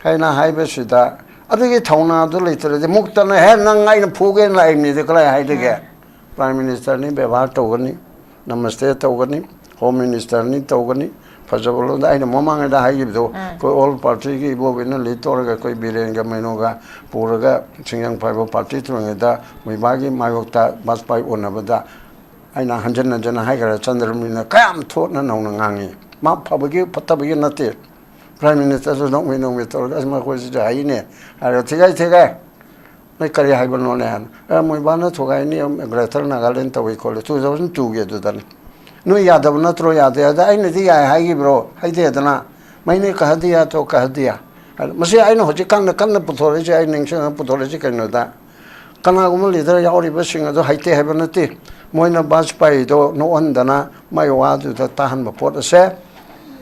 ꯍꯥꯏꯅ ꯍꯥꯏꯕꯁꯤꯗ, ꯑꯗꯨꯒꯤ ꯊꯧꯅꯥꯗꯨ ꯂꯩꯇ꯭ꯔꯗꯤ, ꯃꯨꯛꯇꯅ, "ꯍꯦ, ꯅꯪ ꯑꯩꯅ ꯐꯨꯒꯦꯅ ꯂꯥꯛꯏꯕꯅꯤꯗꯤ ꯀꯗꯥꯏ ꯍꯥꯏꯗꯒꯦ?" ꯎꯝ꯫ Prime Ministerꯅꯤ ꯕꯦꯕꯥꯔ ꯇꯧꯒꯅꯤ, ꯅꯃꯁꯇꯦ ꯇꯧꯒꯅꯤ, Home Ministerꯅꯤ ꯇꯧꯒꯅꯤ꯫ ꯐꯖꯕ ꯂꯣꯟꯗ ꯑꯩꯅ ꯃꯃꯥꯡꯉꯩꯗ ꯍꯥꯏꯈꯤꯕꯗꯣ, ꯎꯝ꯫ ꯑꯩꯈꯣꯏ all partyꯒꯤ ꯏꯕꯣꯕꯤꯅ lead ꯇꯧꯔꯒ, ꯑꯩꯈꯣꯏ ꯕꯤꯔꯦꯟꯒ ꯃꯩꯅꯣꯒ ꯄꯨꯔꯒ ꯁꯤꯡꯖꯪ ꯐꯥꯏꯕ party ꯇꯧꯔꯤꯉꯩꯗ ꯃꯣꯏꯕꯥꯒꯤ ꯃꯥꯌꯣꯛꯇ ꯕꯥꯖꯄꯥꯏ ꯎꯅꯕꯗ ꯑꯩꯅ ꯍꯟꯖꯤꯟ ꯍꯟꯖꯤꯟ ꯍꯥꯏꯈ꯭ꯔꯦ, ꯆꯟꯗ꯭ꯔꯃꯅꯤꯅ ꯀꯌꯥꯝ ꯊꯣꯠꯅ ꯅꯧꯅ ꯉꯥꯡꯉꯤ꯫ ꯃꯥ ꯐꯕꯒꯤ ꯐꯠꯇꯕꯒꯤ ꯅꯠꯇꯦ꯫ Prime Ministerꯁꯨ ꯅꯣꯛꯃꯤ ꯅꯣꯛꯃꯤ ꯇꯧꯔꯒ, "ꯑꯁ, ꯃꯈꯣꯏꯁꯤꯗꯤ ꯍꯩꯅꯦ" ꯍꯥꯏꯔꯒ, "ꯊꯤꯒꯥꯏ ꯊꯤꯒꯥꯏ, ꯅꯣꯏ ꯀꯔꯤ ꯍꯥꯏꯕꯅꯣꯅꯦ?" ꯍꯥꯏꯅ, "ꯑꯦ, ꯃꯣꯏꯕꯥꯅ ꯊꯨꯒꯥꯏꯅꯤ, Greater Nagaland ꯇꯧꯏ ꯈꯣꯠꯂꯤ, two thousand twoꯒꯤ ꯑꯗꯨꯗꯅꯤ꯫ ꯅꯣꯏ ꯌꯥꯗꯕ ꯅꯠꯇ꯭ꯔꯣ?" "ꯌꯥꯗꯦ" ꯍꯥꯏꯗ, "ꯑꯩꯅꯗꯤ ꯌꯥꯏ ꯍꯥꯏꯈꯤꯕ꯭ꯔꯣ?" ꯍꯥꯏꯗꯦꯗꯅ꯫ "ꯃꯩꯅꯦ ꯀꯍ ꯗꯤꯌꯥ ꯇꯣ ꯀꯍ ꯗꯤꯌꯥ" ꯍꯥꯏꯅ꯫ ꯃꯁꯤ ꯑꯩꯅ ꯍꯧꯖꯤꯛꯀꯥꯟꯗ ꯀꯟꯅ ꯄꯨꯊꯣꯔꯛꯏꯁꯦ, ꯑꯩ ꯅꯤꯡꯁꯤꯡꯉꯒ ꯄꯨꯊꯣꯔꯛꯏꯁꯦ ꯀꯩꯅꯣꯗ, ꯀꯅꯥꯒꯨꯝꯕ leader ꯌꯥꯎꯔꯤꯕꯁꯤꯡ ꯑꯗꯨ ꯍꯩꯇꯦ ꯍꯥꯏꯕ ꯅꯠꯇꯦ꯫ ꯃꯣꯏꯅ ꯕꯥꯖꯄꯥꯏꯗꯣ ꯅꯣꯛꯍꯟꯗꯅ ꯃꯥꯏ ꯋꯥꯗꯨꯗ ꯇꯥꯍꯟꯕ ꯄꯣꯠ ꯑꯁꯦ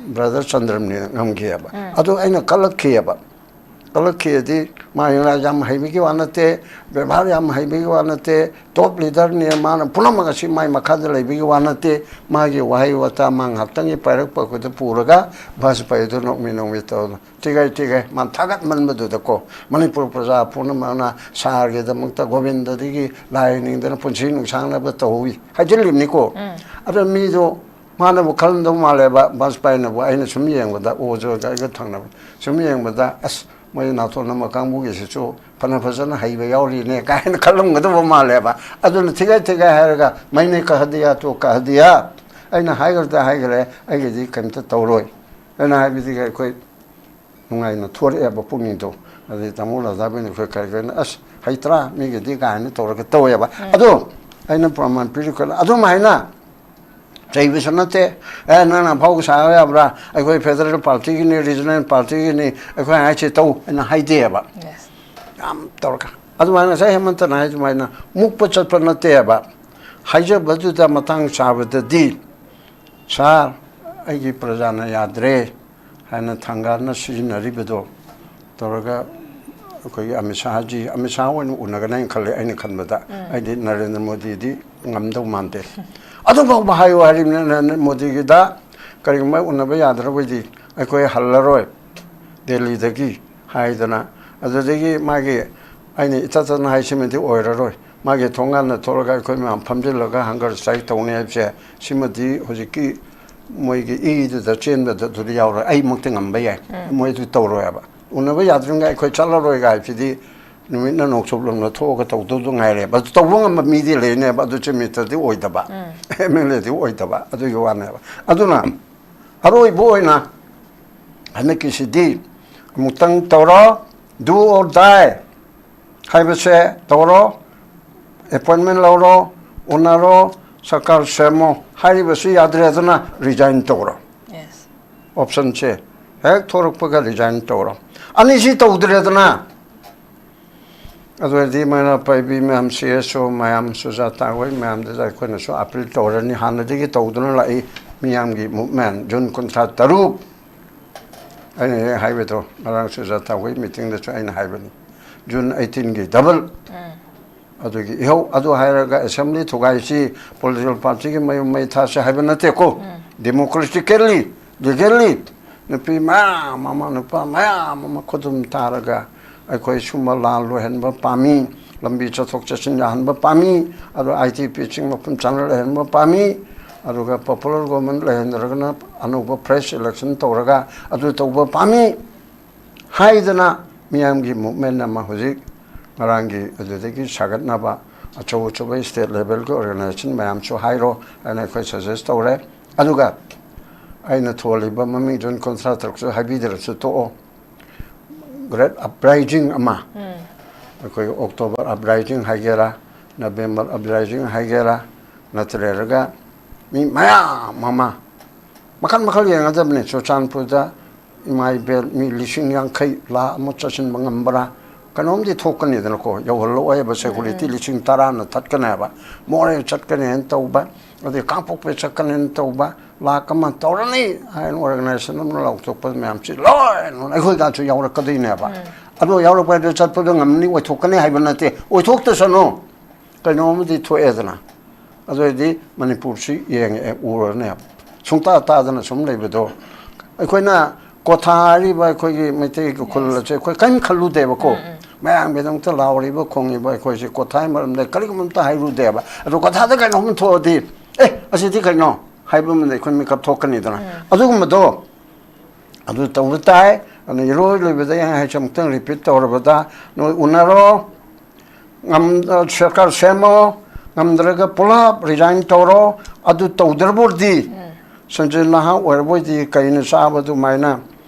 brother ꯆꯟꯗ꯭ꯔꯃꯅꯤꯅ ꯉꯝꯈꯤꯑꯕ꯫ ꯎꯝ꯫ ꯑꯗꯨ ꯑꯩꯅ ꯀꯜꯂꯛꯈꯤꯑꯕ꯫ ꯀꯜꯂꯛꯈꯤꯑꯗꯤ ꯃꯥ ꯌꯥꯝ ꯍꯩꯕꯒꯤ ꯋꯥ ꯅꯠꯇꯦ, ꯕꯦꯕꯥꯔ ꯌꯥꯝ ꯍꯩꯕꯒꯤ ꯋꯥ ꯅꯠꯇꯦ, top leaderꯅꯤ, ꯃꯥꯅ ꯄꯨꯝꯅꯃꯛ ꯑꯁꯤ ꯃꯥꯏ ꯃꯈꯥꯗ ꯂꯩꯕꯒꯤ ꯋꯥ ꯅꯠꯇꯦ꯫ ꯃꯥꯒꯤ ꯋꯥꯍꯩ ꯋꯥꯇꯥ ꯃꯥ ꯉꯥꯏꯍꯥꯛꯇꯪꯒꯤ ꯄꯥꯏꯔꯛꯄ ꯑꯩꯈꯣꯏꯗ ꯄꯨꯔꯒ ꯕꯥꯖꯄꯥꯏꯗꯨ ꯅꯣꯛꯃꯤ ꯅꯣꯛꯃꯤ ꯇꯧꯗꯅ ꯇꯤꯒꯩ ꯇꯤꯒꯩ ꯃꯥ ꯊꯥꯒꯠꯃꯟꯕꯗꯨꯗꯀꯣ, ꯃꯅꯤꯄꯨꯔ ꯄ꯭ꯔꯖꯥ ꯄꯨꯝꯅꯃꯛꯅ ꯁꯥꯔꯒꯤꯗꯃꯛꯇ ꯒꯣꯕꯤꯟꯗꯗꯒꯤ ꯂꯥꯏ ꯅꯤꯡꯗꯅ ꯄꯨꯟꯁꯤ ꯅꯨꯡꯁꯥꯡꯅꯕ ꯇꯧꯍꯧꯏ ꯍꯥꯏꯖꯤꯜꯂꯤꯕꯅꯤꯀꯣ꯫ ꯎꯝ꯫ ꯑꯗꯣ ꯃꯤꯗꯣ ꯃꯥꯅꯕꯨ ꯈꯜꯂꯝꯗꯧ ꯃꯥꯜꯂꯦꯕ, ꯕꯥꯖꯄꯥꯏꯅꯕꯨ꯫ ꯑꯩꯅ ꯁꯨꯝ ꯌꯦꯡꯕꯗ, ꯑꯣꯖꯒ ꯑꯩꯒ ꯊꯪꯅꯕ ꯁꯨꯝ ꯌꯦꯡꯕꯗ, "ꯑꯁ, ꯃꯣꯏ ꯅꯥꯇꯣꯟ ꯅꯝꯕ ꯀꯥꯡꯕꯨꯒꯤꯁꯤꯁꯨ ꯐꯅ ꯐꯖꯅ ꯍꯩꯕ ꯌꯥꯎꯔꯤꯅꯦ" ꯀꯥꯏꯅ ꯈꯜꯂꯝꯒꯗꯧꯕ ꯃꯥꯜꯂꯦꯕ꯫ ꯑꯗꯨꯅ ꯊꯤꯒꯥꯏ ꯊꯤꯒꯥꯏ ꯍꯥꯏꯔꯒ, "ꯃꯩꯅꯦ ꯀꯍ ꯗꯤꯌꯥ ꯇꯣ ꯀꯍ ꯗꯤꯌꯥ", ꯑꯩꯅ ꯍꯥꯏꯈ꯭ꯔꯗ ꯍꯥꯏꯈ꯭ꯔꯦ, ꯑꯩꯒꯤꯗꯤ ꯀꯩꯝꯇ ꯇꯧꯔꯣꯏ꯫ ꯑꯩꯅ ꯍꯥꯏꯕꯗꯤ ꯑꯩꯈꯣꯏ ꯅꯨꯡꯉꯥꯏꯅ ꯊꯣꯔꯛꯑꯦꯕ ꯄꯨꯛꯅꯤꯡꯗꯣ꯫ ꯑꯗꯩ ꯇꯥꯃꯣ ꯔꯥꯙꯥꯕꯤꯅ ꯑꯩꯈꯣꯏ ꯀꯔꯤ ꯀꯔꯤꯅ, "ꯑꯁ, ꯍꯩꯇ꯭ꯔꯥ ꯃꯤꯒꯤꯗꯤ?" ꯀꯥꯏꯅ ꯇꯧꯔꯒ ꯇꯧꯋꯦꯕ꯫ ꯎꯝ꯫ ꯑꯗꯣ ꯑꯩꯅ ꯄ꯭ꯔꯃꯥꯟ ꯄꯤꯔꯤ ꯀꯩꯅꯣ, ꯑꯗꯨꯃꯥꯏꯅ ꯆꯩꯕꯁꯨ ꯅꯠꯇꯦ꯫ "ꯑꯦ, ꯅꯪꯅ ꯑꯐꯥꯎꯕ ꯁꯥꯕ ꯌꯥꯕ꯭ꯔꯥ? ꯑꯩꯈꯣꯏ ꯐꯦꯗꯔꯦꯜ ꯄꯥꯔꯇꯤꯒꯤꯅꯤ, ꯔꯤꯖꯅꯦꯜ ꯄꯥꯔꯇꯤꯒꯤꯅꯤ, ꯑꯩꯈꯣꯏ ꯍꯥꯏꯁꯦ ꯇꯧ" ꯍꯥꯏꯅ ꯍꯥꯏꯗꯦꯕ꯫ ꯌꯥꯝ ꯇꯧꯔꯒ ꯑꯗꯨꯃꯥꯏꯅ ꯉꯁꯥꯏ ꯍꯦꯃꯟꯇꯅ ꯍꯥꯏ ꯑꯗꯨꯃꯥꯏꯅ ꯃꯨꯛꯄ ꯆꯠꯄ ꯅꯠꯇꯦꯕ꯫ ꯍꯥꯏꯖꯕꯗꯨꯗ ꯃꯇꯥꯡ ꯆꯥꯕꯗꯗꯤ, "ꯁꯥꯔ, ꯑꯩꯒꯤ ꯄ꯭ꯔꯖꯥꯅ ꯌꯥꯗ꯭ꯔꯦ" ꯍꯥꯏꯅ ꯊꯥꯡꯒꯥꯜꯅ ꯁꯤꯖꯤꯟꯅꯔꯤꯕꯗꯣ ꯇꯧꯔꯒ ꯑꯩꯈꯣꯏꯒꯤ ꯑꯃꯤꯠ ꯁꯥꯍꯖꯤ, ꯑꯃꯤꯠ ꯁꯥꯍ ꯑꯣꯏꯅ ꯎꯅꯒꯅꯤ ꯍꯥꯏꯅ ꯈꯜꯂꯦ꯫ ꯑꯩꯅ ꯈꯟꯕꯗ ꯑꯩꯗꯤ ꯅꯔꯦꯟꯗ꯭ꯔ ꯃꯣꯗꯤꯗꯤ ꯉꯝꯗꯧ ꯃꯥꯟꯗꯦ꯫ ꯑꯗꯨꯐꯥꯎꯕ ꯍꯥꯏꯌꯨ ꯍꯥꯏꯔꯤꯕꯅꯤ ꯅꯔꯦꯟꯗ꯭ꯔ ꯃꯣꯗꯤꯒꯤꯗ꯫ "ꯀꯔꯤꯒꯨꯝꯕ ꯎꯅꯕ ꯌꯥꯗ꯭ꯔꯕꯗꯤ ꯑꯩꯈꯣꯏ ꯍꯜꯂꯔꯣꯏ ꯗꯦꯜꯂꯤꯗꯒꯤ" ꯍꯥꯏꯗꯅ, ꯑꯗꯨꯗꯒꯤ ꯃꯥꯒꯤ, ꯑꯩꯅ ꯏꯇꯠ ꯇꯠꯅ ꯍꯥꯏꯁꯤꯃꯗꯤ ꯑꯣꯏꯔꯔꯣꯏ꯫ ꯃꯥꯒꯤ ꯊꯣꯡꯒꯥꯟꯗ ꯊꯣꯛꯂꯒ ꯑꯩꯈꯣꯏ ꯃꯌꯥꯝ ꯐꯝꯖꯤꯜꯂꯒ ꯍꯪꯒꯔ ꯁ꯭ꯇ꯭ꯔꯥꯏꯛ ꯇꯧꯅꯤ ꯍꯥꯏꯕꯁꯦ, ꯁꯤꯃꯗꯤ ꯍꯧꯖꯤꯛꯀꯤ ꯃꯣꯏꯒꯤ ꯏꯗꯨꯗ ꯆꯦꯟꯕꯗ ꯑꯗꯨꯗꯤ ꯌꯥꯎꯔꯣꯏ꯫ ꯑꯩꯃꯛꯇꯤ ꯉꯝꯕ ꯌꯥꯏ, ꯃꯣꯏꯗꯤ ꯇꯧꯔꯣꯏ ꯍꯥꯏꯕ꯫ ꯎꯅꯕ ꯌꯥꯗ꯭ꯔꯤꯉꯩ ꯑꯩꯈꯣꯏ ꯆꯠꯂꯔꯣꯏꯒ ꯍꯥꯏꯕꯁꯤꯗꯤ ꯅꯨꯃꯤꯠꯅ ꯅꯣꯡꯆꯨꯞꯂꯣꯝꯗ ꯊꯣꯛꯑꯒ ꯇꯧꯗꯧꯗꯨ ꯉꯥꯏꯔꯦꯕ꯫ ꯑꯗꯨ ꯇꯧꯕ ꯉꯝꯕ ꯃꯤꯗꯤ ꯂꯩꯅꯦꯕ, ꯑꯗꯨ ꯆꯤꯞ ꯃꯤꯅꯤꯁꯇꯔꯗꯤ ꯑꯣꯏꯗꯕ, ꯑꯦꯝ ꯑꯦꯜ ꯑꯦꯗꯤ ꯑꯣꯏꯗꯕ, ꯑꯗꯨꯒꯤ ꯋꯥꯅꯦꯕ꯫ ꯑꯗꯨꯅ ꯑꯔꯣꯏꯕ ꯑꯣꯏꯅ ꯍꯟꯗꯛꯀꯤꯁꯤꯗꯤ ꯑꯃꯨꯛꯇꯪ ꯇꯧꯔꯣ, "Do or die" ꯍꯥꯏꯕꯁꯦ ꯇꯧꯔꯣ, ꯑꯦꯄꯣꯏꯟꯃꯦꯟ ꯂꯧꯔꯣ, ꯎꯅꯔꯣ, ꯁꯔꯀꯥꯔ ꯁꯦꯝꯃꯣ꯫ ꯍꯥꯏꯔꯤꯕꯁꯤ ꯌꯥꯗ꯭ꯔꯦ, ꯑꯗꯨꯅ ꯔꯤꯖꯥꯏꯟ ꯇꯧꯔꯣ꯫ ꯑꯣꯞꯁꯟꯁꯦ ꯍꯦꯛ ꯊꯣꯔꯛꯄꯒ ꯔꯤꯖꯥꯏꯟ ꯇꯧꯔꯣ꯫ ꯑꯅꯤꯁꯤ ꯇꯧꯗ꯭ꯔꯦꯗꯅ, ꯑꯗꯨ ꯑꯣꯏꯔꯗꯤ ꯃꯩꯔꯥ ꯄꯥꯏꯕꯤ ꯃꯌꯥꯝ, ꯁꯤ ꯑꯦꯁ ꯑꯣ ꯃꯌꯥꯝ, ꯁꯨꯖꯥꯇꯥ ꯍꯣꯏ ꯃꯌꯥꯝꯗꯨꯗ ꯑꯩꯈꯣꯏꯅꯁꯨ ꯑꯄꯤꯜ ꯇꯧꯔꯅꯤ꯫ ꯍꯥꯟꯅꯗꯒꯤ ꯇꯧꯗꯨꯅ ꯂꯥꯛꯏ ꯃꯤꯌꯥꯝꯒꯤ ꯃꯨꯞꯃꯦꯟ꯫ ꯖꯨꯟ ꯀꯨꯟꯊ꯭ꯔꯥ ꯇꯔꯨꯛ, ꯑꯩꯅ ꯍꯦꯛ ꯍꯥꯏꯕꯗꯣ, ꯉꯔꯥꯡ ꯁꯨꯖꯥꯇꯥ ꯍꯣꯏ ꯃꯤꯇꯤꯡꯗꯁꯨ ꯑꯩꯅ ꯍꯥꯏꯕꯅꯤ, ꯖꯨꯟ ꯑꯩꯠꯇꯤꯟꯒꯤ ꯗꯕꯜ꯫ ꯑꯗꯨꯒꯤ ꯏꯍꯧ ꯑꯗꯨ ꯍꯥꯏꯔꯒ ꯑꯦꯁꯦꯝꯕ꯭ꯂꯤ ꯊꯨꯒꯥꯏꯁꯤ, ꯄꯣꯂꯤꯇꯤꯀꯦꯜ ꯄꯥꯔꯇꯤꯒꯤ ꯃꯌꯨꯝ ꯃꯩ ꯊꯥꯁꯤ ꯍꯥꯏꯕ ꯅꯠꯇꯦꯀꯣ꯫ ꯗꯦꯃꯣꯀ꯭ꯔꯦꯇꯤꯀꯦꯜꯂꯤ, ꯂꯤꯒꯦꯜꯂꯤ, ꯅꯨꯄꯤ ꯃꯌꯥꯝ ꯑꯃ, ꯅꯨꯄꯥ ꯃꯌꯥꯝ ꯑꯃ ꯈꯨꯗꯨꯝ ꯇꯥꯔꯒ ꯑꯩꯈꯣꯏ ꯁꯨꯝꯕ ꯂꯥꯟ ꯂꯣꯏꯍꯟꯕ ꯄꯥꯝꯃꯤ, ꯂꯝꯕꯤ ꯆꯠꯊꯣꯛ ꯆꯠꯁꯤꯟ ꯌꯥꯍꯟꯕ ꯄꯥꯝꯃꯤ, ꯑꯗꯣ ꯑꯥꯏ ꯇꯤ ꯄꯤꯁꯤꯡ ꯃꯐꯝ ꯆꯥꯅ ꯂꯩꯍꯟꯕ ꯄꯥꯝꯃꯤ, ꯑꯗꯨꯒ ꯄꯣꯄꯨꯂꯔ ꯒꯣꯚꯔꯟꯃꯦꯟ ꯂꯩꯍꯟꯗ꯭ꯔꯒꯅ ꯑꯅꯧꯕ ꯐ꯭ꯔꯦꯁ ꯏꯂꯦꯛꯁꯟ ꯇꯧꯔꯒ ꯑꯗꯨ ꯇꯧꯕ ꯄꯥꯝꯃꯤ ꯍꯥꯏꯗꯅ ꯃꯤꯌꯥꯝꯒꯤ ꯃꯨꯞꯃꯦꯟ ꯑꯃ ꯍꯧꯖꯤꯛ ꯉꯔꯥꯡꯒꯤ ꯑꯗꯨꯗꯒꯤ ꯁꯥꯒꯠꯅꯕ ꯑꯆꯧ ꯑꯆꯧꯕ ꯁ꯭ꯇꯦꯠ ꯂꯦꯚꯦꯜꯒꯤ ꯑꯣꯔꯒꯅꯥꯏꯖꯦꯁꯟ ꯃꯌꯥꯝꯁꯨ ꯍꯥꯏꯔꯣ ꯍꯥꯏꯅ ꯑꯩꯈꯣꯏ ꯁꯖꯦꯁ ꯇꯧꯔꯦ꯫ ꯑꯗꯨꯒ ꯑꯩꯅ ꯊꯣꯜꯂꯤꯕ ꯃꯃꯤꯡ ꯖꯨꯟ ꯀꯨꯟꯊ꯭ꯔꯥ ꯇꯔꯨꯛꯁꯨ ꯍꯥꯏꯕꯤꯗ꯭ꯔꯁꯨ ꯇꯣꯛꯑꯣ, ꯒ꯭ꯔꯦꯠ ꯑꯞꯔꯥꯏꯖꯤꯡ ꯑꯃ, ꯑꯩꯈꯣꯏ ꯑꯣꯛꯇꯣꯕꯔ ꯑꯞꯔꯥꯏꯖꯤꯡ ꯍꯥꯏꯒꯦꯔꯥ, ꯅꯕꯦꯝꯕꯔ ꯑꯞꯔꯥꯏꯖꯤꯡ ꯍꯥꯏꯒꯦꯔꯥ, ꯅꯠꯇ꯭ꯔꯒ ꯃꯤ ꯃꯌꯥꯝ ꯑꯃ ꯃꯈꯜ ꯃꯈꯜ ꯌꯦꯡꯒꯗꯕꯅꯤ꯫ ꯆꯨꯔꯆꯥꯟꯄꯨꯔꯗ ꯏꯃꯥ ꯏꯕꯦꯜ ꯃꯤ ꯂꯤꯁꯤꯡ ꯌꯥꯡꯈꯩ, ꯂꯥꯈ ꯑꯃ ꯆꯠꯁꯤꯟꯕ ꯉꯝꯕ꯭ꯔꯥ? ꯀꯩꯅꯣꯝꯗꯤ ꯊꯣꯛꯀꯅꯤꯗꯅꯀꯣ, ꯌꯧꯍꯜꯂꯛꯑꯣꯏꯕ꯫ ꯁꯦꯀꯨꯔꯤꯇꯤ ꯂꯤꯁꯤꯡ ꯇꯔꯥꯅ ꯊꯠꯀꯅꯦꯕ, ꯃꯣꯔꯦ ꯆꯠꯀꯅꯦꯅ ꯇꯧꯕ, ꯑꯗꯩ ꯀꯥꯡꯄꯣꯛꯄꯤ ꯆꯠꯀꯅꯦꯅ ꯇꯧꯕ, ꯂꯥꯛ ꯑꯃ ꯇꯧꯔꯅꯤ ꯍꯥꯏꯅ ꯑꯣꯔꯒꯅꯥꯏꯖꯦꯁꯟ ꯑꯃꯅ ꯂꯥꯎꯊꯣꯛꯄ ꯃꯌꯥꯝꯁꯤ ꯂꯣꯏꯅ ꯑꯩꯈꯣꯏ ꯀꯥꯟꯁꯨ ꯌꯥꯎꯔꯛꯀꯗꯣꯏꯅꯦꯕ꯫ ꯑꯗꯣ ꯌꯥꯎꯔꯛꯄ ꯍꯥꯏꯗꯣ ꯆꯠꯄꯗꯣ ꯉꯝꯅꯤ ꯑꯣꯏꯊꯣꯛꯀꯅꯤ ꯍꯥꯏꯕ ꯅꯠꯇꯦ, ꯑꯣꯏꯊꯣꯛꯇꯁꯅꯨ꯫ ꯀꯩꯅꯣꯝꯗꯤ ꯊꯣꯛꯑꯦꯗꯅ, ꯑꯗꯨ ꯑꯣꯏꯔꯗꯤ ꯃꯅꯤꯄꯨꯔꯁꯤ ꯌꯦꯡꯉꯛꯑꯦ, ꯎꯔꯅꯦꯕ꯫ ꯁꯨꯡꯇꯥ ꯇꯥꯗꯅ ꯁꯨꯝ ꯂꯩꯕꯗꯣ, ꯑꯩꯈꯣꯏꯅ ꯀꯣꯊꯥ ꯍꯥꯏꯔꯤꯕ ꯑꯩꯈꯣꯏꯒꯤ ꯃꯩꯇꯩꯒꯤ ꯈꯨꯜ ꯑꯁꯦ ꯑꯩꯈꯣꯏ ꯀꯔꯤꯝ ꯈꯜꯂꯨꯗꯦꯕꯀꯣ꯫ ꯃꯌꯥꯝꯒꯤꯗꯃꯛꯇ ꯂꯥꯎꯔꯤꯕ ꯈꯣꯡꯉꯤꯕ ꯑꯩꯈꯣꯏꯁꯦ ꯀꯣꯊꯥꯒꯤ ꯃꯔꯝꯗ ꯀꯔꯤꯒꯨꯝꯕ ꯑꯝꯇ ꯍꯥꯏꯔꯨꯗꯦꯕ꯫ ꯑꯗꯣ ꯀꯣꯊꯥꯗ ꯀꯩꯅꯣꯝ ꯊꯣꯛꯑꯗꯤ, "ꯑꯦ, ꯑꯁꯤꯗꯤ ꯀꯩꯅꯣ?" ꯍꯥꯏꯕ ꯑꯃꯗ ꯑꯩꯈꯣꯏ ꯃꯤꯀꯞ ꯊꯣꯛꯀꯅꯤꯗꯅ꯫ ꯑꯗꯨꯒꯨꯝꯕꯗꯣ ꯑꯗꯨ ꯇꯧꯕ ꯇꯥꯏ꯫ ꯑꯗꯨꯅ ꯏꯔꯣꯏ ꯂꯣꯏꯕꯗ ꯑꯩ ꯍꯥꯏꯁꯦ ꯑꯃꯨꯛꯇꯪ ꯔꯤꯄꯤꯠ ꯇꯧꯔꯕꯗ, ꯅꯣꯏ ꯎꯅꯔꯣ, ꯉꯝ-, ꯁꯔꯀꯥꯔ ꯁꯦꯝꯃꯣ, ꯉꯝꯗ꯭ꯔꯒ ꯄꯨꯂꯞ ꯔꯤꯖꯥꯏꯟ ꯇꯧꯔꯣ꯫ ꯑꯗꯨ ꯇꯧꯗ꯭ꯔꯕ ꯑꯣꯏꯔꯗꯤ, ꯁꯟꯖꯤꯠ ꯅꯍꯥ ꯑꯣꯏꯔꯕ ꯑꯣꯏꯗꯤ ꯀꯩꯅ ꯆꯥꯕ ꯑꯗꯨꯃꯥꯏꯅ